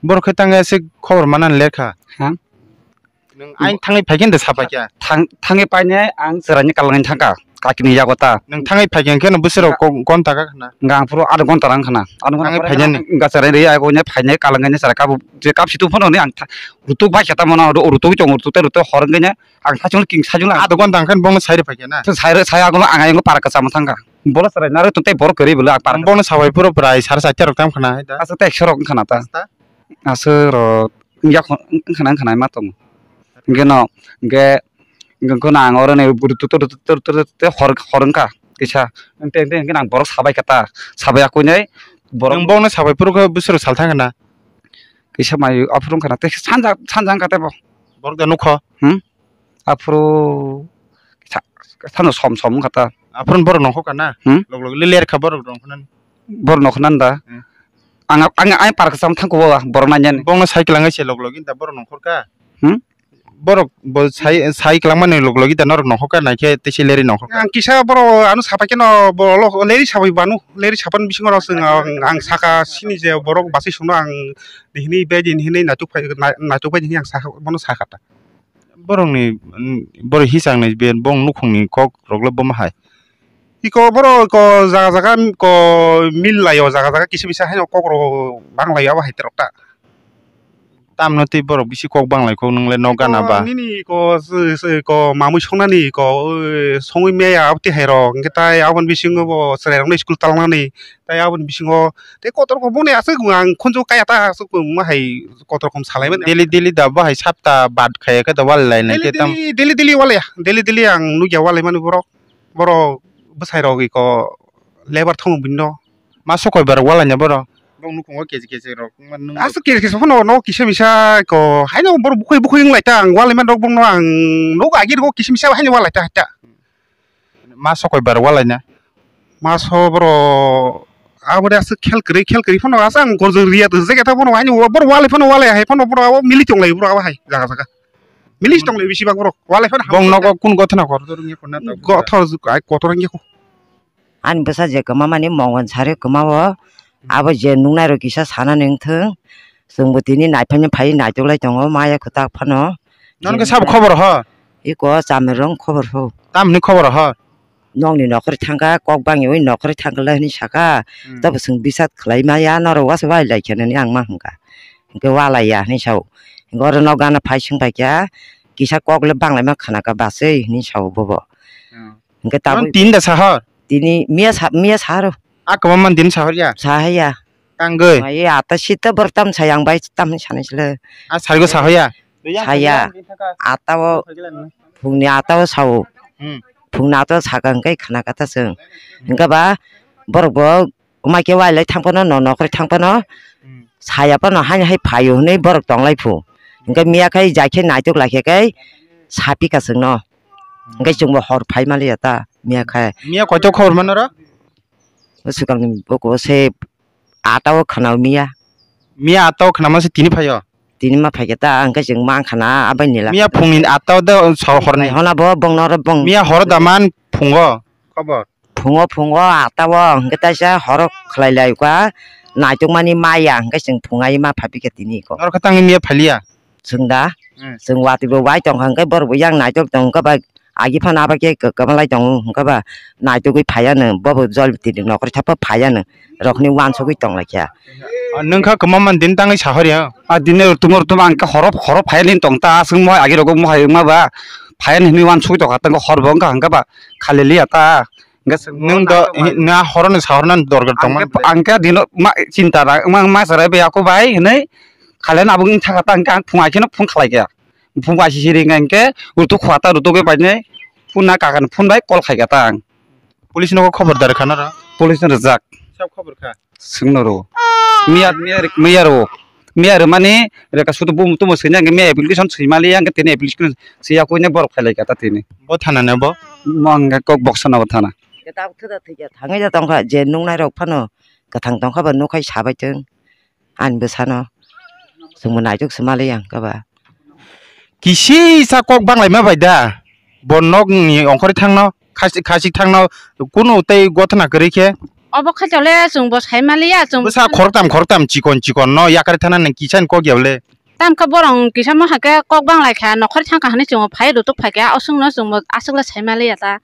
borok khe tangya se khobor manani lekha. Ha? Nwng ain thangwi phaikhe de sapaikha. Thang-, thangwi paine ang chwraini kalangni thangkha, kakini yago ta. Nwng thangwi phaikhe khe no bwswrok ko-, gonta ka khna. Gang phuru adh gonta rang khna. Adh gonta thangwi pore phainani. Ang ga chwrai ri yago ne phainai kalangni chwrai kabu je kap situ phano ni ang tha-, rutuk bai khata mano ru-, rutuk chong rutuk te rutuk hor ngene ang thachung king sajung lang. Adh gonta ang khe bongno sai ri phaikhe na. Sai ri sai ago ang ayung para kachama thangkha. Bola chwrai nare tong tei borok kwrwi bwle ang park. Bongno sabai phuru prai sar chaita rok tam khna hai da. Aswk tei ekso rok wngkha na ta. Aswk rok wngya wngkha na wngkha na ma tongo. Hwnkhe no hwnkhe hwnkhe no ang oro ni bwrwi tutur tutur tutur tutur hor hor wngkha kisa. Hwnkhe hwnkhe hwnkhe ang borok sabai kha ta. Sabai ya kuinai borok. Nwng bongno sabai phuru khe bwswrok sal thang khna. Kisa mai aphuru wngkha na tei sanja sanja wngkha tei bo. Borok da nukho. Hmm? Aphuru sa-, sano som som wngkha ta. Aphuru borok nongkho kana? Hmm? Log log le ler kha borok nongkho nan. Borok nongkho nan da. Hmm. Ang ang ang par kacham thang ko borok nanya ni. Bongno sai kwlangwi se log log da borok nongkhor ka. Hmm? Borok bo sai sai kwlangmani log log da norok nongkho ka naikhe tei se leri nongkho ka. Ang kisa borok ano sapai khe no borok leri sabai banu leri sapan bisingo rok chwng ang ang saka sini je borok basi songno ang nihini bedin hinwi naituk phai nai-, naituk bai hinwi ang saka bono saka ta. Borokni, mm, borok hisakni be bong nukhungni kok rok le bomo hai. Iko borok ko jaga jaga ko mil laio, jaga jaga kisa misa haino kok rok bang laio abo hai terok ta. Tamno tei borok bisi kok bang lai kok nwng le nok gana ba. Nini ko s-, s-, ko mamui songnani ko, eh, songwi meya abo tei hai rok hwnkhe tai aboni bisingo bo chwrai rokno school talnani tai aboni bisingo tei kotor ko boni aswk ang khunju kaya ta aswk ma hai kotor kom salai mani. Daily daily da bo hai sapta bad khaya khe da wal lai nai daily khe tam. Daily, daily, daily wale ya. Daily, daily ang nukya wale mani borok. Borok bwsai rok iko lebar thongo buino. Ma sokoi bar wala nya borok. Bong nukhungo keji keji rok. Nwng aswk keji keji phano no kisa misa ko haino borok bukhoi bukhoi wng lai ta ang wale man rok bongno ang nuk agi rok kisa misa haino wala ta ta. Ma sokoi bar wala nya. Ma so borok aboni aswk khel kwrwi khel kwrwi phano aswk ang gorjak riya to jageta phano haino borok wale phano wale hai phano borok abo mili tong lai borok abo hai jaga jaga. Milis tong le bisi bak borok. Walai phano bong nogo kun gothana kor dur ngi konna ta. Gothor ai kotor ngi ko. Ani bwsa je kwma mani mongon sari kwma o. Abo je nungnai rok kisa sana ning thung. Chwng bo tini naiphai phai naitok lai tongo maya kwtak phano. Non ke sab khobor ho. Iko chamir rong khobor ho. Tamni khobor ho. Nokni nokhorwi thangkha, kok bangyawi nokhorwi thangkha lai hwnwi sakha. Hmm. Tabuk chwng bisat khlai maya, norok waisa wai lai khe nini ang ma hwnkha. Hwnkhe walai ya hwnwi sao. Hwnkhe oro nok gana phai swng pai kha, kisa kok le bang lai ma khana kha bachwi hwnwi sao bobo. Hmm. Hwnkhe tabuk tin da sahor? Tini miya sa, miya sahoro. A kwbangma din sahor ya? Sahaya. Tangwi? Mai ata sita bor tam sayang bai tam sanai sile. A sargo sahor ya? Saya. Ata o phungni ata o sao. Hmm. Phungni ata o saka hwnkhe khana kata chwng. Hwnkhe ba borok bo wngma khe wailai thang phano no nokhorwi thang phano. Hmm. Saya phano haino hai phaio hwnwi borok tong lai phu. Hwnkhe miya khai jai khe naitok lai khe kai sapi ka chwngno. Hmm. Hwnkhe chwngbo hor phai maliya ta miya khai. Miya koito khobor mano ro? O swkangni boko se ata o khna o miya. Miya ata o khna ma se tini phaio? Tini ma phaikhe ta, hwnkhe chwng mang khna abai nila. Miya phungni ata o da so horni. Hona bo bongno ro bong. Miya horo da man phungo. Khobor. Phungo phungo ata o hwnkhe taisa horo khlai lai kha naitok mani maya hwnkhe chwng phungai ma phaipikha tini ko. Noro khe tangwi miya phaliya? Chwng da? Hmm. Chwng watwi bo wai tongkha hwnkhe borok bo yang naitok tongkha ba agi phano abo khe kwmalai tongo hwnkhe ba naitugwi phaiya nwng bobo jol tini nokhorwi thapa phaiya nwng rokni wansugwi tonglaikha. Ah, nwng kha kwma man din tangwi sahorya? Ah, dine rutum rutum ang khe horo horo phaiya nini tongta aswk mohai agi rogo mohai wngma ba phaiya nini wansugwi tongkha tangkhe hor bo wngkha hwnkhe ba khali liya ta. Hwnkhe chwng nwng do na horo ni sahorna dorkar tongmani. Ang khe dino ma chinta wngma wngma chwrai bai ako bai hinwi khali nabo wng thaka ta hwnkhe ang phung ai kheno phone khlai kha. Phung bai siri hwnkhe rutuk khua ta rutuk bai phone na kakan phone bai call khai kha ta ang. Police no khobor dar khana ra? Police no rwjak. Sab khobor kha. Swngno rw. Miya, miya rw, miya rw. Miya rw mani reka sudu bum tumo swina hwnkhe miya application swimali hwnkhe tini application swiya koine borok phailai kha ta tini. Bo thana ne bo? Mo hwnkhe kok boksa no bo thana. Khe tabuk thwda thwikha thangwi da tongkha je nungnai rok phano kwthang tongkha ba nukhai sabai tong ani bwsano. Chwngbo naitok swmali hwnkhe ba. Kisisa kok banglaima bai da? Bo nokni ongkhorwi thangno. khasi, khasi thangno kunu tei gothona kwrwi khe. Obo khaitole chwngbo saimaliya, chwng bwsa khoroktam khoroktam chikon chikon no yakarwi thana nang kisa ni kok ya le. Tamkha borong kisa mo hakhe kok banglai kha, nokhor thangkha hwnwi chwngbo phai rutuk phaikha, aswkno chwngbo aswkle saimaliya ta.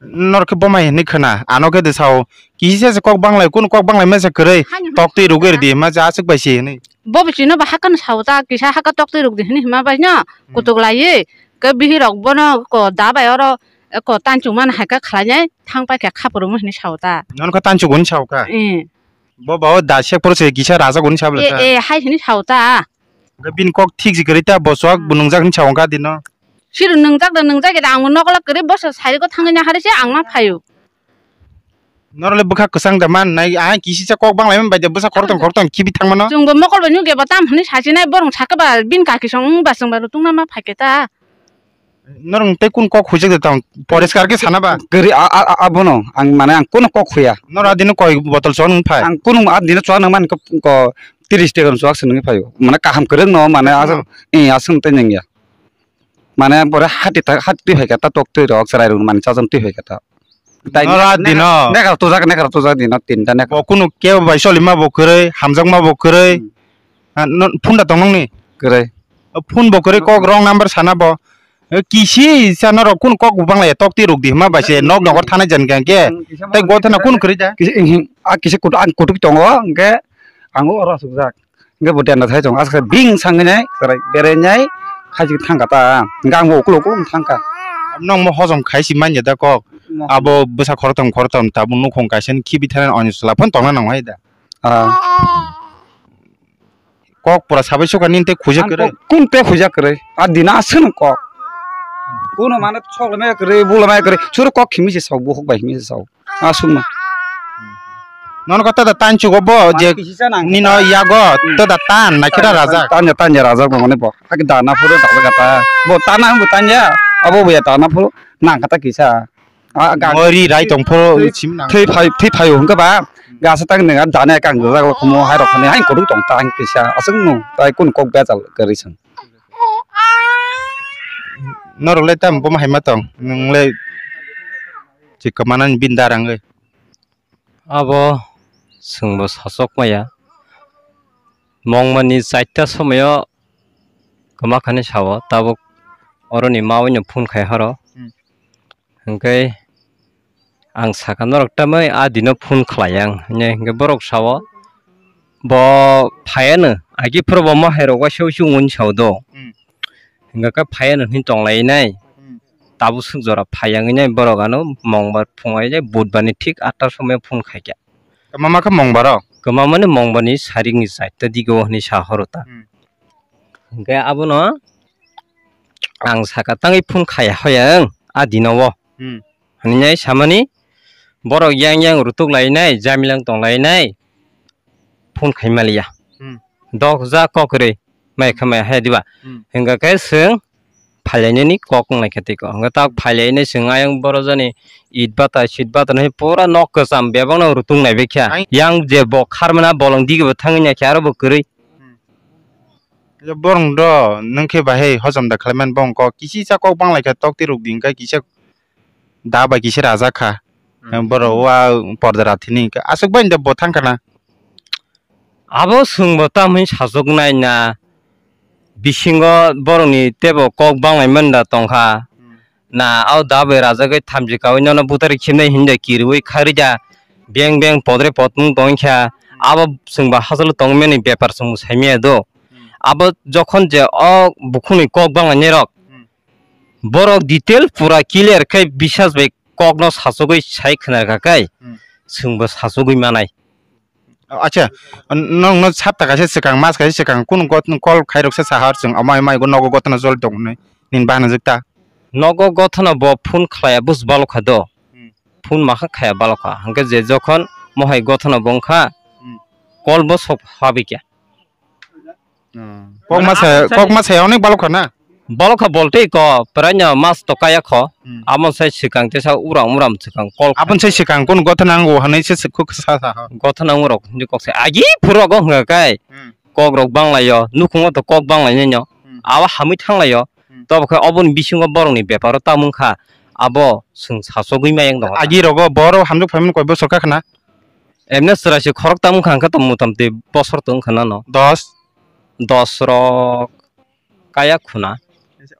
Norok khe bomai hinwi khwna, ano khe de sao, kisi se kok banglai, kunu kok banglai mesa kwrwi, haino tok twi rwgwi rwdi, ma ja aswk bai se hinwi. Bo bichino ba hakano sao ta, kisa haka tok twi rwgdi hinwi hima bai no, hmm, kutuk laiwi, ke bihirok bono ko da bai oro, ko tanchuk man hai khe khlainai, thang pai khe khapuru mo hinwi sao ta. Nono khe tanchuk hwnwi sao kha? Eh. Bo ba o da sek poro se kisa rajak hwnwi sao le ta? Eh, eh, hai hinwi sao ta. Hwnkhe bini kok thik se kwrwi ta, bo chuak bo nwngjak hinwi sao kha dino. Siro nwngjak da nwngjak da, ang nokola kwrwi boso sari ko thangwi nahari se ang ma phaio. Norok le bwkha kwchang da man nai, a kisi cha kok banglai man bai de bwsa khorokthom khorokthom khibi thang mano. Chwng bo mokol bai nugya ba tam hwnwi sachi nai, borong sakha ba bini kaki song wng ba chwng ba rutungna ma phaikhe ta. Norok tei kun kok huijak de tong, poriskar khe sana ba. Kwrwi a, a, a, abono ang mane ang kunu kok huya. Norok adino koi botol chon wng phai. Ang kunu adino chon wng man ko, ko tiris teka chwak se nungwi phaio. Mane kaham kwrwng no mane aswk, eh, aswk tei nungya. Mane pore hati ta, hati twi hai khe ta tok twi rok chwrai rok mane chajam twi hai khe ta. Tai nora ne-, dino. Nekar tujak, nekar tujak dino tinta nekar. Bo kunu kebo bai solima bo kwrwi, hamjakma bo kwrwi. Hmm. Ha, no, phunda tong nongni? Kwrwi. O phun bo kwrwi kok wrong number sana bo. E, kisi sa norok kunu kok bang lai tok twi rok di hima bai se nok nokor thanai jan khe. Hmm, kisa tei ma gothana kunu kwrwi da? Kisa, hmm, a kisa kutu, ang kutuk tongo, hwnkhe ang oro asukjak. Hwnkhe bo dena thai tongo, aswk bing sangwi nai, chwrai berai nai, khachi thangkha ta, hwnkhe ang bo ukuluk ukuluk thangkha. Nokmo hojom khai si manya da kok, mo- abo bwsa khorokthom khorokthom tabuk nukhung kaisa ni khibi thani oni chwla phano tongna nang hai da. Ah. Kok pura sabai sukha nini tei khuijak kwrwi. Ang kok kun tei khuijak kwrwi, a dina aswk nung kok. Kuno mane sok lamaya kwrwi, bu lamaya kwrwi, suru kok khimi se sok, bukhuk bai khimi se sok. Aswkno. Nono kok tada tan chugo bo je nino yago tada tan na kira rajak. Tanya, tanya rajak bo mane bo. Hak dana phuru dala gata. Bo tana bo tanya. Abo bo ya dana phuru nang kata kisa. Mori rai tong phuru sim nang. Thwi phai, thwi phai hwnkhe ba. Gasa tang nang dana kang rajak lo khomo hai rok khani hai kodu tong tang kisa. Aswkno tai kun kok bejal kwrwi sang. Norok le tam bo hai ma tong. Nwng le chikma nani bin darang le. Abo chwngbo sachok maya. Mongmani chaita somoyo kwmakhani sao, tabuk oroni mawi no phone khai horo. Hmm. Hwnkhe ang sakha norok tamwi a dino phone khlai ang hinwi, hwnkhe borok sao bo phaiya no, agi phuru bo mohai rok waisa waisa wngwi sao do. Hmm. Hwnkhe khe phaiya no hinwi tong lai nai. Hmm. Tabuk swk jora phai ya wngwi nai borok ano mongbar phung ai nai budbar ni thik atta somoi phone khai kha. Kwma ma khe mongbar o? Kwma mani mongbar ni sarik ni chaita digo hinwi sa horo ta. Hmm. Hwnkhe abono ang sakha tangwi phone khai ya hoya ang a dino o. Hmm. Hinwi nai samani borok yang yang rutuk lai nai, jamilang tong lai nai. Phone khai maliya. Hmm. Dok ja kok kwrwi. Mai kha mai haya diba. Hmm. Hingka khe chwng phailainani kok wngnai khe tiko. Hingka tak phailainai chwng ayang borok jani it bata sit bata nai pura nok kwcham bebak no rutung nai bai kha. Ai. Yang je bo kharmana bolong digi bo thangwi nai khe aro bo kwrwi. Hmm. Borong do nwng khe bahai hojom da khlai man bong kok kisi sa kok bang lai kha tok twi ruk di hingka kisa da bai kisa rajak kha. Hmm. Borok wa porda rathini hingka aswk bai da bo thang kha na. Abo chwngbo tamoni sachuknai na bisingo borokni teibo kok banglaimani da tongkha. Hmm. Na abo da bai rajagwi thamchi kaui nono butari khimnai hinwi da kiriui kharwi da beng beng podre podmung tongkha. Hmm. Abo chwngbo hachalo tongmani bepar chwngbo saimaya do. Hmm. Abo jokhon je o bukhukni kok banglainai rok, hmm, borok detail pura clear khe bisas bai kokno sachugwi sai khna kha khe, hmm, chwngbo sachugwi manai. Acha, nwng no sapta kaisa swkang, mas kaisa swkang, kunu got-, call khairoksa sahar chwng, amai, amai, nogo gotna jol tong hinwi, nini bahai nangjakta? Nogo gotna bo phone khlaiya bus balokha do. Hmm. Phone makha khaya balokha. Hwnkhe je jokhon mohai gotna bo wngkha, hmm, call bo sok habikya. Hmm. Kok masa, kok masa onek balokha na? Balokha boltei ko, praino mas to kaya kho. Hmm. Amo sai swkang tesa uram uram swkang kol. Abon sai swkang kun gotha nango hanai se khuk sa sa ha. Gotha nango rok ni kok sai agi phuro go hwnga kai. Hmm. Kok rok banglaio, nukhungo to kok banglainai no. Hmm. Abo hamwi thanglaio. Hmm. Tobo khe oboni bisingo borokni beparo tamung kha. abo chwng sachogwi mayang tongo. Agi rogo boro hamjwk phaimani koi bosor kha khna? Emne chwraisi khoroktham wngkha hwnkhe to motamti bosor to wngkha nano. Dos? Dos rok kaya khuna.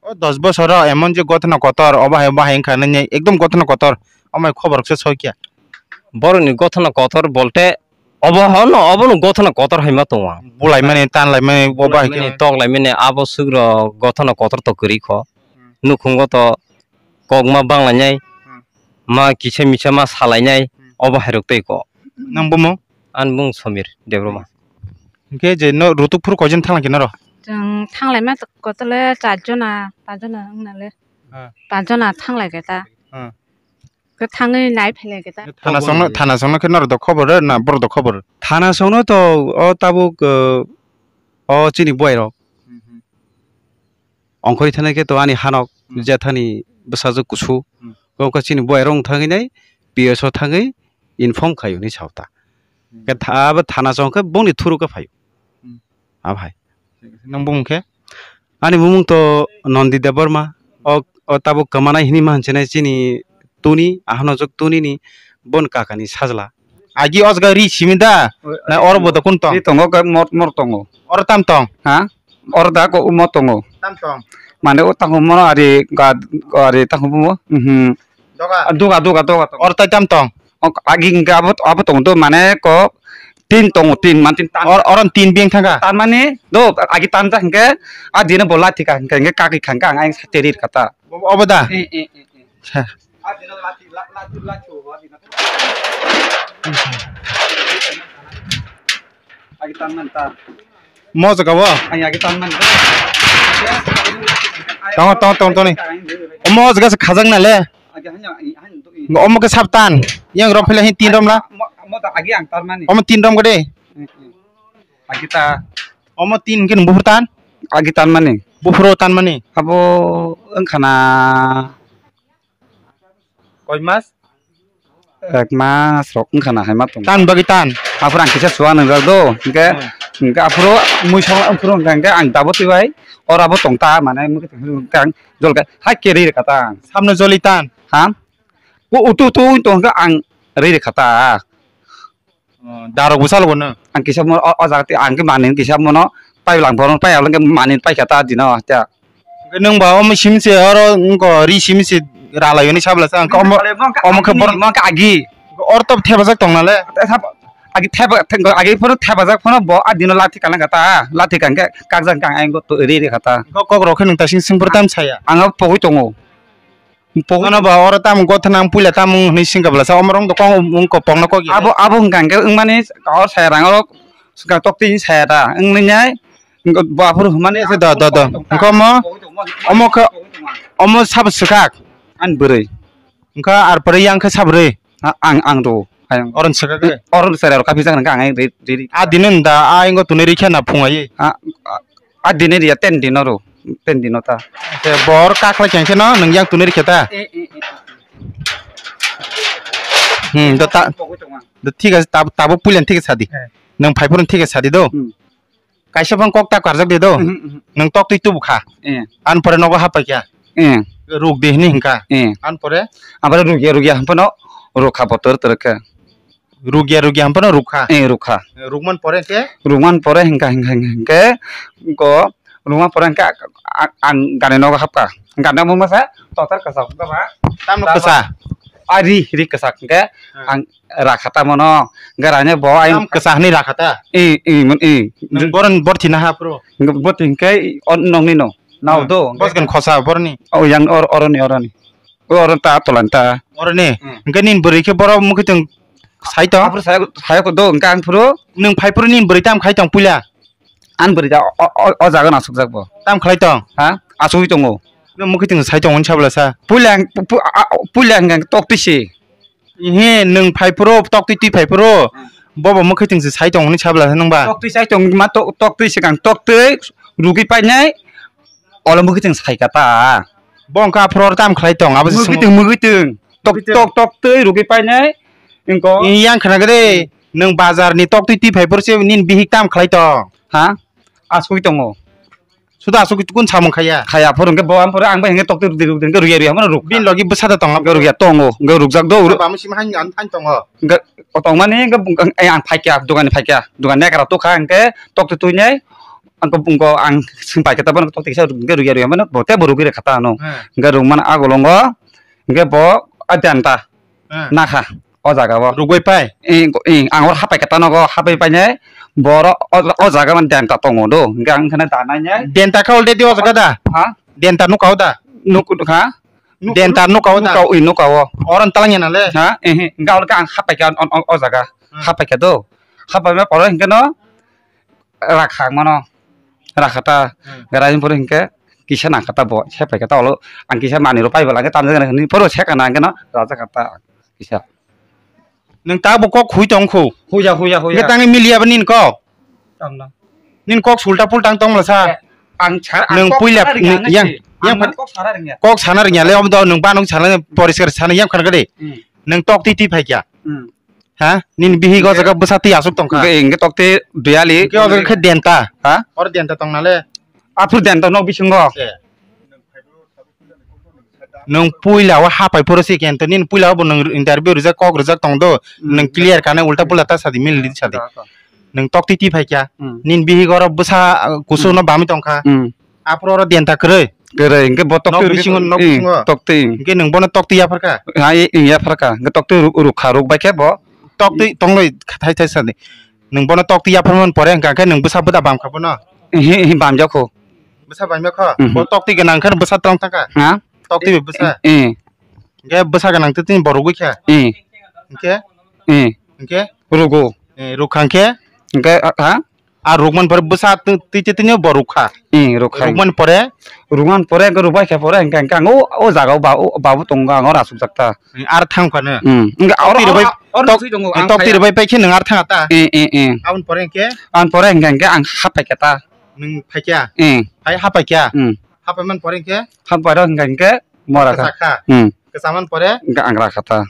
O dos bosoro emon je gothona kotor, obo hai, obo hai wngkha nini ekdom gothona kotor, omo hai khobor khe soi kya? Borokni gothona kotor bolte obo hono, obono gothona kotor hai ma tongo ang. Bulaimani, tanlaimani, bo bai khe. Bulaimani, toklaimani, abo sugrok gothona kotor to kwrwi kho. Hmm. Nukhungo to kok ma banglainai, Hmm. ma kisa misa ma salainai, Hmm. obo hai rok tei kho. Nang bumung? Ani bumung Somir Debbarma. Hwnkhe je no rutuk phuru koijon thangla khe noro? Chwng thanglai ma kotole char jona, panch jona wngna le. Ah. Panch jona thanglai khe ta. Ah. Khe thangwi nai phailai khe ta. Thana songno, thana songno khe noro do khobor rw na borok do khobor rw? Thana songno to o tabuk, uh, o chini buai rok. Hmm, hmm. Ongkhorwi thanai khe to ani hanok Hmm. jethani bwsajwk kusu. Hmm. Kok chini buai rok thangwi nai P S o thangwi inform khai hwnwi sao ta. Hmm. Khe tha-, abo thana chong khe bongni thuru khe phaio. Hmm. Abo hai. Nang bumung khe? Ani bumung to Nondi Debbarma. O, o tabuk kwmanai hini ma hinchene chini tuni, ahono jok tuni ni bon kaka ni sajla. Agi o jaga ri simi da? Na oro bo da kun tong? Ri tongo, ka mor, mor tongo. Oro tam tong? Ha? Oro da ko umo tongo. Tam tong? Mane o tango mo ari ga, ari tango mo. Mhm. Doga? Ah, doga, doga, doga tongo. Oro tai tam tong? O, agi hingke abo, abo tongo do, mane ko tin tongo, tin, man tin tan. Or, oron tin beng thangka? Tan mani do, agi tan ta hingke, a dino bo lathi ka hingke, hingke kaki khangka ang, ang sa terir kata. Obo, obo da? Eh, eh, eh, eh. Sa. Mo jaga o? Tongo, tongo, tongo, tongo. Omo jaga se khajak na le. Omo ke sab tan. Yang rom phele hin tin rom la. Omo tin rom gede. Omo tin ke nung buphur tan. Agi tan mani. Buphuro tan mani. Abo wngkhana. Koi mas? Ek mas rok wngkha na hai ma tongo. Tan bagwi tan? Aphuru ang kisa chuwa nwngjak do, hwnkhe, Hmm. hwnkhe aphuru mui song aphuru hwnkha hwnkhe ang dabo twi bai oro abo tong ta, mane mui khe tong ta, jol khe hai khe ri rwkha ta ang. Samno joli tan? Ha? O utu utu tong khe ang ri rwkha ta. Oh, darok bwsalo bono? Ang kisa mo-, o, o jaga twi ang khe manwi kisa mono pai lang bono pai ang khe manwi pai kha ta dino ta. Hwnkhe nwng ba omo simi se oro wngkha ri simi se ralai hwnwi sabla sa, hwnkhe omo, omo khe borok, omo khe agi. Oro to thepajak tong nale? Agi thep-, agi phano thepajak phano bo a dino lathi kalang kha ta, lathi kang khe kakjak kang ang to ri ri kha ta. Kok, kok rok khe nwng ta sing sing phuru tam saya? Ang pogwi tongo. Pogwi. Ano ba oro tamo gothana ang puila tamo hwnwi singkha bwlasa omo rong dokong wng kopong no kok ya. Abo, abo hwnkha hwnkhe wngmani o saya rang oro swkang tok twi saya ta wngmani nai bo aphuru hwnmani. Do, do, do. Wngkha omo, omo khe, omo sabo swkak? Ani bwrwi. Wngkha ar pore yang khe sabo rwi? A-, ang, ang do. Ayang. Oron swkak rwi? Oron saya rok kaphi jak nang kha ang ri, ri, ri. A dino da a ingo tunui rikha na phung ai? A, a, A dini riya ten dino ro, ten dino ta. Khe bor kaklai khe no nwng yang tunui rikhe ta? Eh, eh, eh, eh. Hmm, do ta, Pogwi tongo ang. Do thik ase, tab-, tabuk puilen thik sadi. Eh. Nwng phaiphuru thik sadi do. Hmm. Kaisa phang kok ta karjak de do. Mhm, mhm. Nwng tok twi tubu kha. Eh. An pore nogo hapai kha. Eh. Ruk de hini hingkha. Eh. An pore? Abare rugya, rugya hampano rukha botor torokha. Rugya, rugya hampano rukha. Eh, rukha. Rukman pore ke? Rukman pore hingka, hingka, hingka, hingke, ko, rukman pore hingke a-, a-, ang gani nogo hapka. Gani nogo masa, totar kasa hapka ba. Tamno kasa? A ri, ri kasa hingke, Hmm. ang rakha ta mono. Garanya bo ayang Tam kasa hini rakha ta? I, i, mun i. Nang boron bor thina ha pro? Bor hingke, on nongni no. Nao Hmm. do. Bos gan khosa borni? O yang or-, oroni, oroni. O oron ta, tolan ta. Oroni? Hmm. Hingke nin bwrwi khe boro mukhi tong Sai to? Aphuru saya, saya ko do, hingke ang phuru. Nwng phai phuru nini bwrwi tam khai tong puila? Ani bwrwi da o, o, o jaga no asukjak bo. Tam khlai tong? Ha? Asugwi tongo. Nwng mukhi tong sai tong hwnwi sabla sa? Puila ang, pu-, pu-, a, a, puila ang, ang tok twi si. Ihe, nwng phai phuru, tok twi twi phai phuru. Hmm. Bobo mukhi tong se sai tong hwnwi sabla sa nwng ba? Tok twi sai tong ma, tok, tok twi se kang, tok twi rugwi painai. Olo mukhi tong sai kata. Bo wngkha aphuru tam khlai tong, abo se Mukhi swngo. Tong, mukhi tong. Tok, Mukhi tong. Tok, tok twi rugwi painai. Wngkha. Yang khna gede, nwng bazar ni tok twi twi phai phuru se nini bihik tam khlai tong. Ha? Asugwi tongo. Suda asuk kun samung khaya. Khaya phuru hwnkhe bo ampore ang bai hwnkhe tokti rukdi rukdi hwnkhe rukya rukya mano ruk. Bin logi bwsa da tonglam. Hwnkhe rukya tongo, hwnkhe rukjak do. Bami sima han, han, han tongo. Hwnkhe o tongmani hwnkhe ang, ang phaikya, dukani phaikya. Dukan nekra tukha hwnkhe tokti tuinai. Ang ko, ang ko, ang swng paikha tabano tokti kisa hwnkhe rukya rukya mano bo tei bo rukya rwkha ta ano. Hmm. Hwnkhe rukmani agulongo hwnkhe bo a denta. Hmm. Nakha. O jaga o. Rugwi pai? Ing, ing, ang oro hapai khe tanogo, hapai painai, boro o, o jaga man denta tongo do. Hingke ang kheno danai nai. Denta kha already o jaga da? Ha? Denta nuka o da? Nuk, ha? Nuk, denta nuka o da? Nuka o, ing, nuka o. Oro talangya nale? Ha? Ehe, hingke ang hapai khe o, o, o jaga. Hmm. Hapai khe do. Hapai ma poro hingke no rakha mano. Rakha ta. Hmm. Gara poro hingke kisa nangkha ta bo. Sepai khe ta olo. Ang kisa mani ro pai bala hingke tamjak nai hwnwi poro seka nangkhe no rajakha ta. Kisa. Nwng ta bo kok hui tong khu. Huya, huya, huya. Hwnkhe tangwi miliya ba nini kok? Tamna. Nini kok sulta pulta wng tong mala sa? Eh, ang sa, ang nwng kok puila sana rwngya, yang, nasi. Yang ang phan-, kok sana rwngya. Kok sana rwngya le, omo do nwng banung sana poriskar sana yang khan gade. Hmm. Nwng tok twi twi phaikya. Hmm. Ha? Nini bihik o jaga bwsa twi asuk tongkha. Hwnkhe, hwnkhe tok twi duyali. Hwnkhe o jaga khe denta. Ha? Oro denta tong nale. Aphuru denta nok bisingo. Se. Nwng puila o hapai phuru si kento nini puila o bo nwng interview rijak kok rijak tong do. Hmm. Nwng clear kane ulta pulta ta sadi mili di sadi. Nwng tok twi twi phaikya. Hmm. Nini bihik oro bwsa, uh, kusuk no bami tongkha. Hmm. Aphuru oro denta kwrwi. Kwrwi, hwnkhe bo tok twi rw-, bisingo, nok bisingo. Tok twi. Hwnkhe nwng bono tok twi yapharkha? Ha, i, i, yapharkha. Hwnkhe tok twi rw-, rwkha, rwkbai khe bo. Tok twi tonglai thai thai sadi. Nwng bono tok twi yapharmani pore hwnkha khe nwng bwsa bwda bamkha bono? Ehe, ehe, bamjakho. Bwsa bamjakho? Mhm. Bo tok twi gwnang khe bwsa tong thangkha? Ha? Tok twi bwsa? Eh, eh. Hwnkhe bwsa gwnang twi tini bo rwgwi kha? Eh. Hwnkhe? Eh. Hwnkhe? Rwgo. Eh, rwkha hwnkhe? Hwnkhe, ha? A rukman pore bwsa twi, twi, twi, twi bo rukha. Eh, rukha. Rukman pore? Rukman pore, hwnkhe rukbai khe pore, hwnkhe, hwnkhe ang o, o jaga o ba-, o babu tongo, ang oro asukjak ta. Eh, ar thang phano? Hmm. Hwnkhe oro, oro, oro tok, oro sui tongo, eh, ang tok phai twi rwbai paikhe nwng ar thang ta? Eh, eh, eh. Aboni pore hwnkhe? Aboni pore hwnkhe, hwnkhe ang hapai khe ta. Nwng phaikya? Eh. Hai hapai kya? Hmm. Hapai man pore hwnkhe? Hapai ro hwnkhe, hwnkhe mora kha. Kwchak kha? Hmm. Kwchak man pore? Hwnkhe ang rakha ta.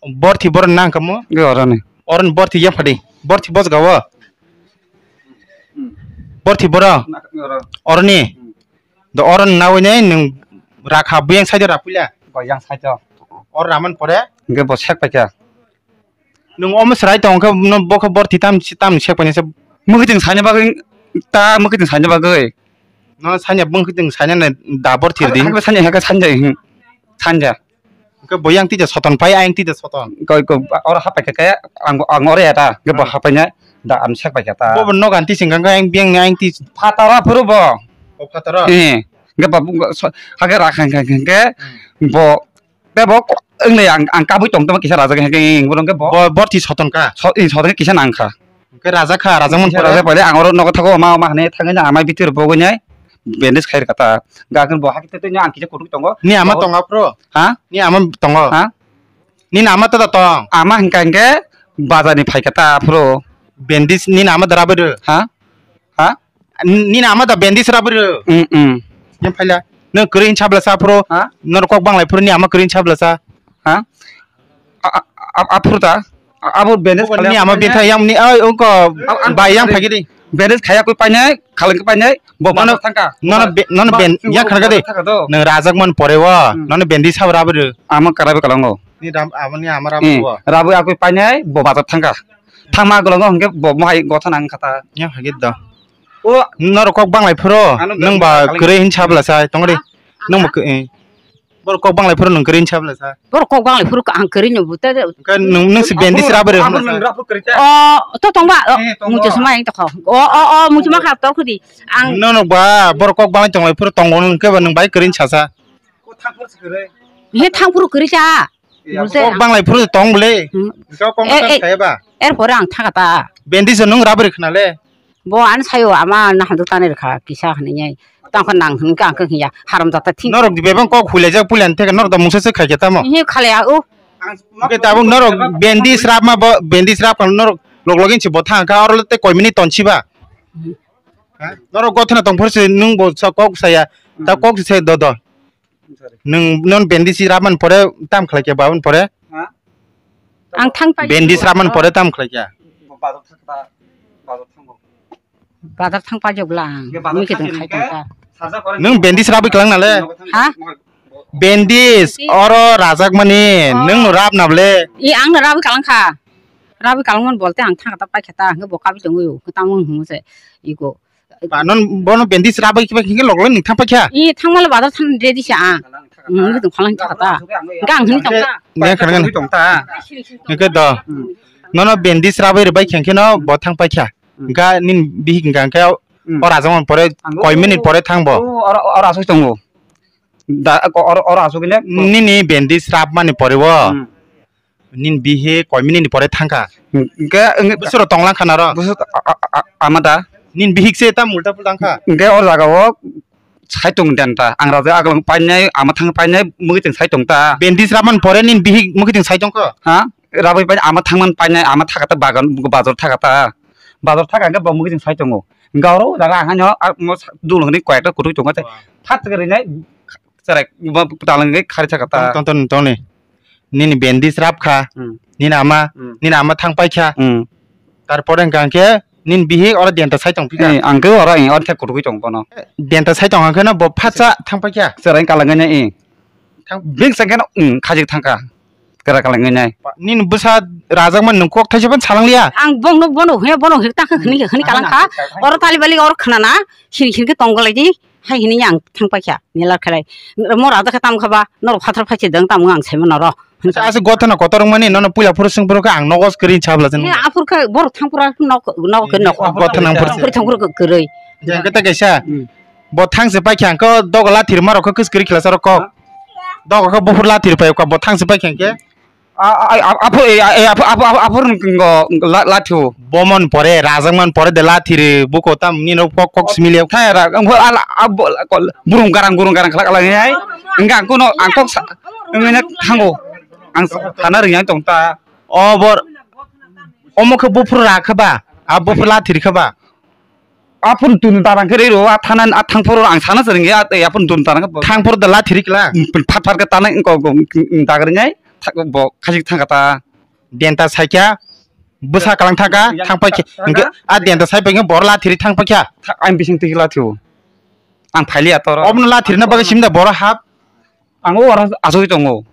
Borthi boro nang kamo? Hwnkhe oro ni. Oro ni borthi yang phadi. Borthi bos gawo. Borthi boro. Na, oro. Oro ni. Hmm. Do oro ni nawi nai nwng rakha buyang side o rapuila. Bo yang side o. Oro raman pore? Hwnkhe bo sek paikha. Nwng omo chwrai tong khe no bo khe borthi tam, tam sek painai se. Mwkhitwng saina bagwi ta mwkhitwng saina bagwi. No sanya mwkhitwng saina nai da borthi di. Hakhe sanya, hakhe sanya, hmm. Sanya. Khe bo yang tija soton pai, ayang tija soton. Koi, koi, oro hapai khe, khe ang, ang oro ya ta, khe bo hapai na da am sek pai khe ta. Bo, bo nogan tising kang khe ayang biyang ni ayang tis. Phataro phuru bo. O phataro? Eh, khe bo, bo, so, hakhe ra khang khang khang khe, hmm, bo, tei bo ko-, wngnai ang, ang kabui tong tongma kisa rajak hwnkhe, eh, borok hwnkhe bo. Bo, borthi soton ka? So, eh, soton khe kisa nang kha. Hwnkhe raja kha, raja mon pore. Raja pore, ang oro nogo thago, ma, ma hwnwi thangwi na amai bitir bogwi nai bandage khai rwkha ta. Ga khe bo hakhe tei tei ang kisa kutuk tongo. Ni ama tongo aphuru? Ha? Ni ama tongo? Ha? Nini ama tada tong? Ama hwnkha hwnkhe bazar ni phaikha ta aphuru. Bandage nini ama da rabwi rw? Ha? Ha? Nini ama da bandage rabwi rw? Mm, mm. Yang phaila. Nwng kwrwi hin sabla sa aphuru? Ha? Norok kok banglai phuru ni ama kwrwi hin sabla sa? Ha? A, a, a, aphuru ta? A, abo bandage khaina ni ama betha yang ni, ai, ungko, bai yang phagi di. Bandage khaya koi painai, khalang khe painai, bo nono, bazar thangkha. Nono be-, nono ba-, ben-, yang khana kade. Thangkha do. Nwng rajak man pore o, hmm, nono bandage sab rabwi rw. Ama karabe kalango. Ni ram, abo ni ama rabwi rw. Hmm. Rabwi akoi painai, bo bazar thangkha. Thangma golongo hwnkhe bo mohai gotha nang kha ta. Yang phagi do. O norok kok banglai phuru, ano nwng ba kwrwi hin sabla sai, tongri. Ha? Nwng ba kw-, eh. Borok kok banglai phuru nwng kwrwi hin sabla sa. Borok kok banglai phuru ang kwrwi no buta de. Khe nwng, nwng si bandage rabwi rw hwnba sa. O, to tongba, o, eh, tongo. Muchus ma yang tokho. O, o, o, muchus ma kha tor khudi. Ang no, no, ba, borok kok banglai tonglai phuru tongo nwng khe ba nwng bai kwrwi hin sasa. He thang phuru kwrwi sa. Kok banglai phuru tong bwle. Hmm. Kok kok eh, eh, kaya ba. Er pore ang thaka ta. Bandage nwng rabwi rw khna le. Bo ani sayo ama na hamjak tani rwkha kisa hwnwi. Tamo khe nang hwn khe ang khe hiya haram jata thik. Norok di bebang kok huilai jak puila ni theke norok da mungsa se khai khe tamo. Hi khale a u. Oke tabuk norok bandage rap ma bo bandage rap kang norok log login se bo thang kha oro te koi minute ton si ba. Hmm. Ha? Norok gothana tong phor se nwng bo sa kok saya ta kok se do do. Nwng non bandage rap man pore tam khlai khe babun pore. Ha? Ang thang pai. Bandage rap man pore tam khlai khe. Bazar thang ta, bazar thang bo. Bazar thang pajak bwla ang. Hwnkhe bazar mikhe thang tong khai hwnkhe tong kha. Nwng bandage rabwi kwlang nale? Ha? Bandage, oro rajakmani, nwng no rab nable? I ang no rabwi kwlang kha. Rabwi kwlangmani bolte ang thang kha ta pai kha ta, hwnkhe bo kabwi tongwi o, kwtang wng hwnwi se, iko. Ba, non bono bandage rabwi kiba hingke lok lok nwng thang paikha? I thangmale bazar thang ready se ang. Nwng tong phalang thang kha ta. Hwnkhe ang hwnwi tong ta. Hwnkhe do. Nono bandage rabwi rwbai khe hwnkhe no bo thang paikha. Hwnkhe nini bihik hwnkha hwnkhe o rajakmani pore koi minute pore thang bo. O, oro, oro aswk tongo. Da, ko-, oro, oro aswk ne? Nini bandage rabmani pore bo. Hmm. Nini bihik koi minute ni pore thangkha. Hwnkhe, hwnkhe buswk rok tonglang kha naro? Buswk a-, a-, a-, ama da? Nini bihik se ta multa pul tangkha. Hwnkhe o jaga o sai tong den ta. Ang rajak aglang painai, ama thang painai, mugwi tong sai tong ta. Bandage rabmani pore nini bihik mugwi tong sai tongkha? Ha? Rabwi painai, ama thangman painai, ama thaka ta bagan, bazar thaka ta. Bazar thaka hwnkhe bo mugwi tong sai tongo. Hwnkhe oro o jaga ang haino, a, mo sa-, dul hwnwi koi ekta kutuk tongo tei. Phat khe rinai, cherai, bo talangwi khari thaka ta. Tong, tong, tong, tong ni. Nini bandage rab kha, hmm, nini ama, hmm, nini ama thang pai kha. Hmm. Tarpore hwnkha hwnkhe nini bihik oro denta sai tong phikha. Eh, ang khe oro, eh, oro khe kutukwi tong bono. Denta sai tong hwnkhe no bo phatsa thang pai kha. Cherai kalangwi nai, eh. Thang bing sengkhe no, hmm, khajik thang kha. Kera kalangwi nai. Nini bwsa rajakmani nwng kok thaisa phano salang liya. Ang bongno bono hwnwi, bono hwnwi ta khe hwnwi, hwnwi kalang kha. Oro tali bali oro khwnana, sini sini khe tong galai di. Hai hwnwi ang thang pai kha, nila khalai. Mo rada khe tam kha ba, norok phatar phai se dang tam ang sai mano ro. Asa, asa gotha na kotor wngmani, nono puila phuru swng phuru khe ang nogo screen chabla jani. Aphur khe borok thang phuru nok, nok khe nok. Gotha nang phuru. Phuru thang phuru khe kwrwi. Jang khe ta kaisa. Hmm. Bo thang se pai khe ang khe dogo lathir ma rok khe kwskwrwi khwlasa rok kok. Dogo khe buphur lathir pai kha, bo thang se pai khe ang khe. A, a, a, apo, e, a, e, apo, apo, apo, apo, ngo, ngo, la, la, thu. Bomon pore, rajang man pore de la thiri, buko tam, nino kok, kok simili. Thai ra, ngo, ala, abo, kol, burung garang, burung garang, kala, kala, ngai. Enggak, kuno, angkok sa, ngene, thango. Ang sa, thana ri yang tong ta. O bor, omo khe buphur ra khe ba, a buphur la thiri khe ba. Aphuru tun tarang khe rw, a thana, a thangphuru ang sana sering ya, aphuru tun tarang khe. Thangphuru da la thiri kla. Phat phat khe tanai ko, ko, dagri nai, bo khajik thang kata. Denta saikya, bwsa kalang thaka, thang pai khe. Hwnkhe a denta sai pai khe bor la thiri thang pai kha. Ang bising twi la thiu. Ang phaili ator. Obno la thirina bagwi simda bor hap. Ang o ora asoi tongo.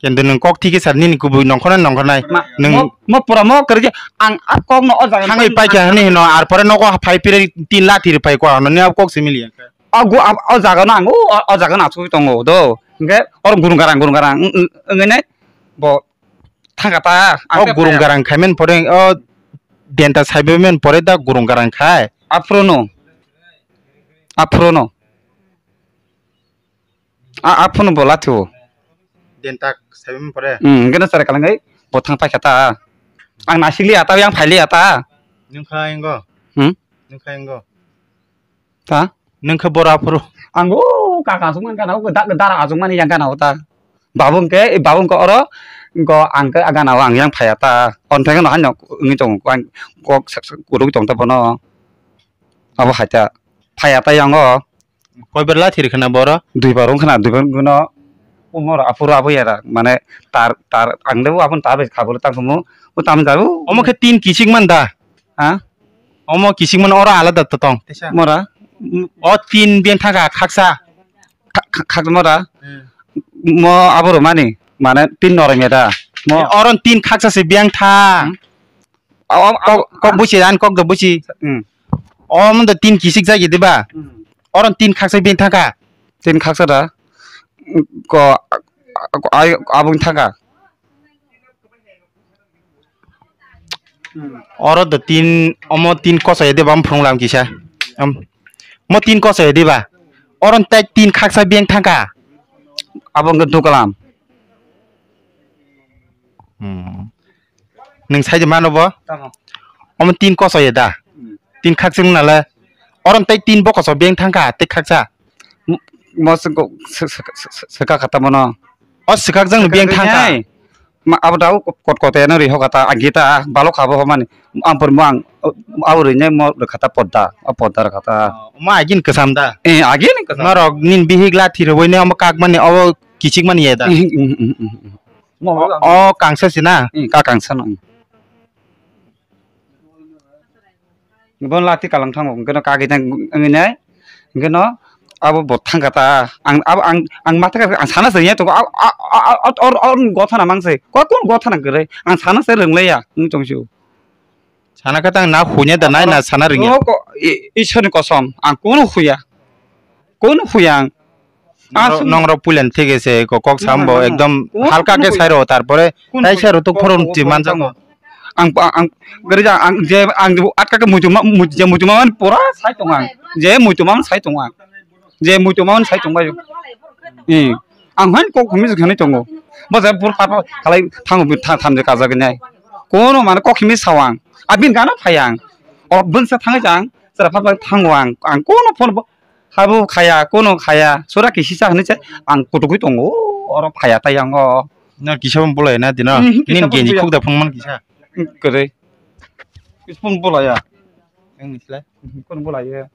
Kendo nwng kok thiki sar nini kubui nongkhornai nongkhornai. Ma, nwng mo, mo pura mo kwrwi khe ang a kok no o jaga thangwi pai kha hwnwi hino, ar pore nogo phai pire tin la thiri phai kha hwnwi a kok simi liya. O gu, a, o jaga no ang o, o jaga no asugwi tongo do. Hwnkhe oro gurung garang, gurung garang wng, wng, wngwi nai bo thangkha ta. O gurung garang khai men pore, o denta saibe men pore da gurung garang khai. Aphuru no. Aphuru no. A, a phone bo lathio. Dentak saimani pore. Hmm, hwnkhe no chara kalang ai, bo thang paikha ta. Ang naisik liya ta, yang phai liya ta. Nwng kha ingo. Hmm? Nwng kha ingo. Ta? Nwng kha bora phuru. Ang o kaka aswk man gana o, da, dara aswk mani yang gana o ta. Babu hwnkhe, babu hwnkhe oro, hwnkhe ang khe gana o ang yang phaiya ta. On thang no han no wngwi tongo, ang kok sak sak kurui tong ta bono. Abo hai ta. Phaiya ta yang o. Koi bar lathi rwkha na boro? Dui bar wngkha na, dui bar wngkha no. Umor aphuru abo yara, mane tar, tar, ang de bo aphuru tar bai kha bolo tang khumu, bo tam jabu. Omo khe tin kisik man da? Ha? Omo kisik man oro alada to tong. Mora? O tin beng thaka khaksa. Kha-, kha-, khak mora? Hmm. Mo abo rw mani, mane tin norok ya da? Mo. Oron tin khaksa se beng tha. Hmm? Kok, kok busi, dan kok do busi. Hmm. Om do tin kisik jagi diba? Hmm. Oron tin khaksa bin thangka. Tin khaksa da? Ko, ko, ai, abung thangka. Hmm. Oro do tin, omo tin koso ya diba, am phung lam kisa. Am, mo tin koso ya diba? Oron tai tin khaksa bin thangka. Abung ke dukalam. Hmm. Nwng sai de mano bo? Tamo. Omo tin koso ye da? Hmm. Tin khakchung nale. Oron tei tin bo koso beng thangkha, tei khaksa. M-, mo se ko-, se, se, se, se, se ka kata mono. O swkak jang beng thangkha. Hai. Ma, abo dau kot, kot, kote no ri ho kata, agi ta, balok habo ho mani. Ampur mo ang, o, abo ri ne mo ri kata podda, o podda ri kata. O, ma agin kwsam da? Eh, agin kwsam. Norok nin bihik la thirwi ne omo kak mani, obo kichik mani ye da? Eh, eh, eh, eh, eh. Mo, o, o kangsa si na? Eh, ka kangsa no. Bo lati kalang thango, hwnkhe no kagwi tang wngwi nai. Hwnkhe no abo bo thangkha ta. Ang, abo ang, ang matha kha, ang sana sengya tongo. A, a, a, a, or, or, or gotha na mang se. Ko, kun gotha na kwrwi? Ang sana se rwnglaiya, wng tong sio. Sana kha tang na hunya da nai na sana rwngya. O ko, i, Ishwarni kosom, ang kunu huya. Kunu huya ang. Nongrok, aswk nongrok puilan thik ase, ko kok sambo ekdom halka khe sairo, tarpore tai sairo tok phoro ti manjak. Ang, ang, gari ja, ang je, ang je atka khe muitu ma, mui-, je muitu ma man pura sai tong ang. Je muitu ma man sai tong ang. Je muitu ma man sai tong bayo. Eh, ang han kok humi jani tongo. Bo je pur papa khalai thango, tha-, thamje kajak nai. Kono mane kok himi sawang. Abin gana phayang. O bunsa thangai jang, sara papa thango ang. Ang kono phone bo, habo khaya, kono khaya, sura kisi sa hinwi se ang kutugwi tongo, oro phaya tai ang o. Na kisa bo bolai na dino. Hmm, kisa nin bo genji buya. Khuk da phung man kisa. Hmm, kwrwi. Kisa bo bolai ya. Ang misla. Hmm, kono bolai ya.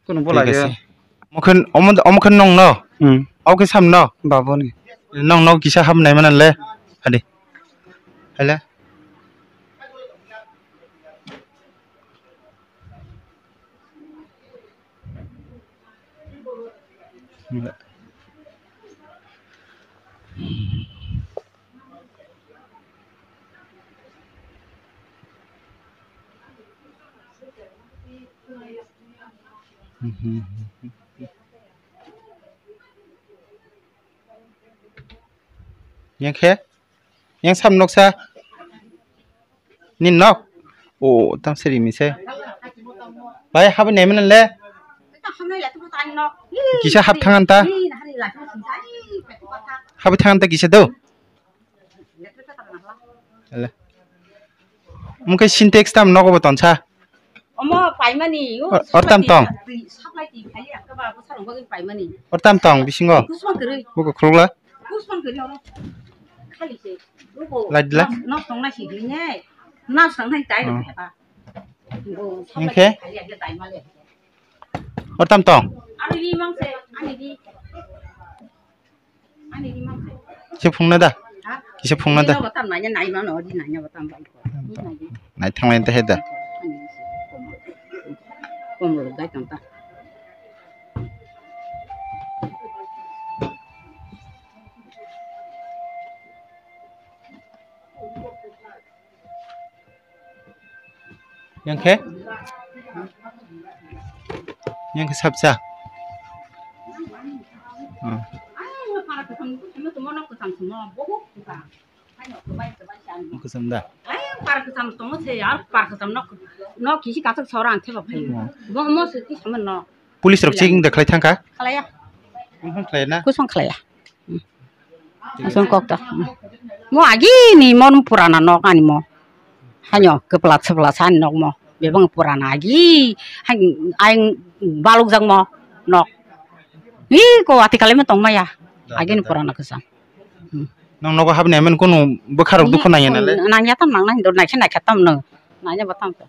Kono bolai ya. Thik ase. Mokhen, omo, omo khe nong no? Hmm. Omo khe sam no? Baboni. Nong no kisa ham nai mana le? Hadi. Hele. Yang khe? Yang sam noksa? Ni nok? O, tam seri mi se. Bai, habi nai mene le? Kisa hap thangan ta? Habi thangan ta kisa do? Ele. Mungke Sintex tam nogo bo tonsa. Omo paimani, o or, or tam tong. Supply twi, supply twi khali akka ba bwsarok bagwi paimani. Or tam tong bisingo. Kusman kwrwi. Buko khulukla. Kusman kwrwi oro. Khali se. Buko light dila? Nok, nok tongnai si hini. Nas tongnai tai rok kha. Buko supply twi khali akka tai male. Or tam tong. Ani ri mang se, ani ri. Kisa phungna da? Ha? Kisa phungna da? Nai thanglai ta he da. Yang khe? Yang khe sapsa? Hmm. Kwcham da? Hmm. Police rok checking da khlai thangkha? Khlaiya. Kusong khlaiya. Asong kok ta. Mo agi ni mon purana nok ani mo. Hanyo kepla sepla san nok mo. Bebang purana agi. Hang aing baluk jang mo nok. Ni ko ati kale mo tong maya. Agi ni purana kesan. Nang nogo habni amen kunu bwkharok dukhu nangya nale? Nangya tam nang nang dor naikhe naikhe tam no. Nangya batam to.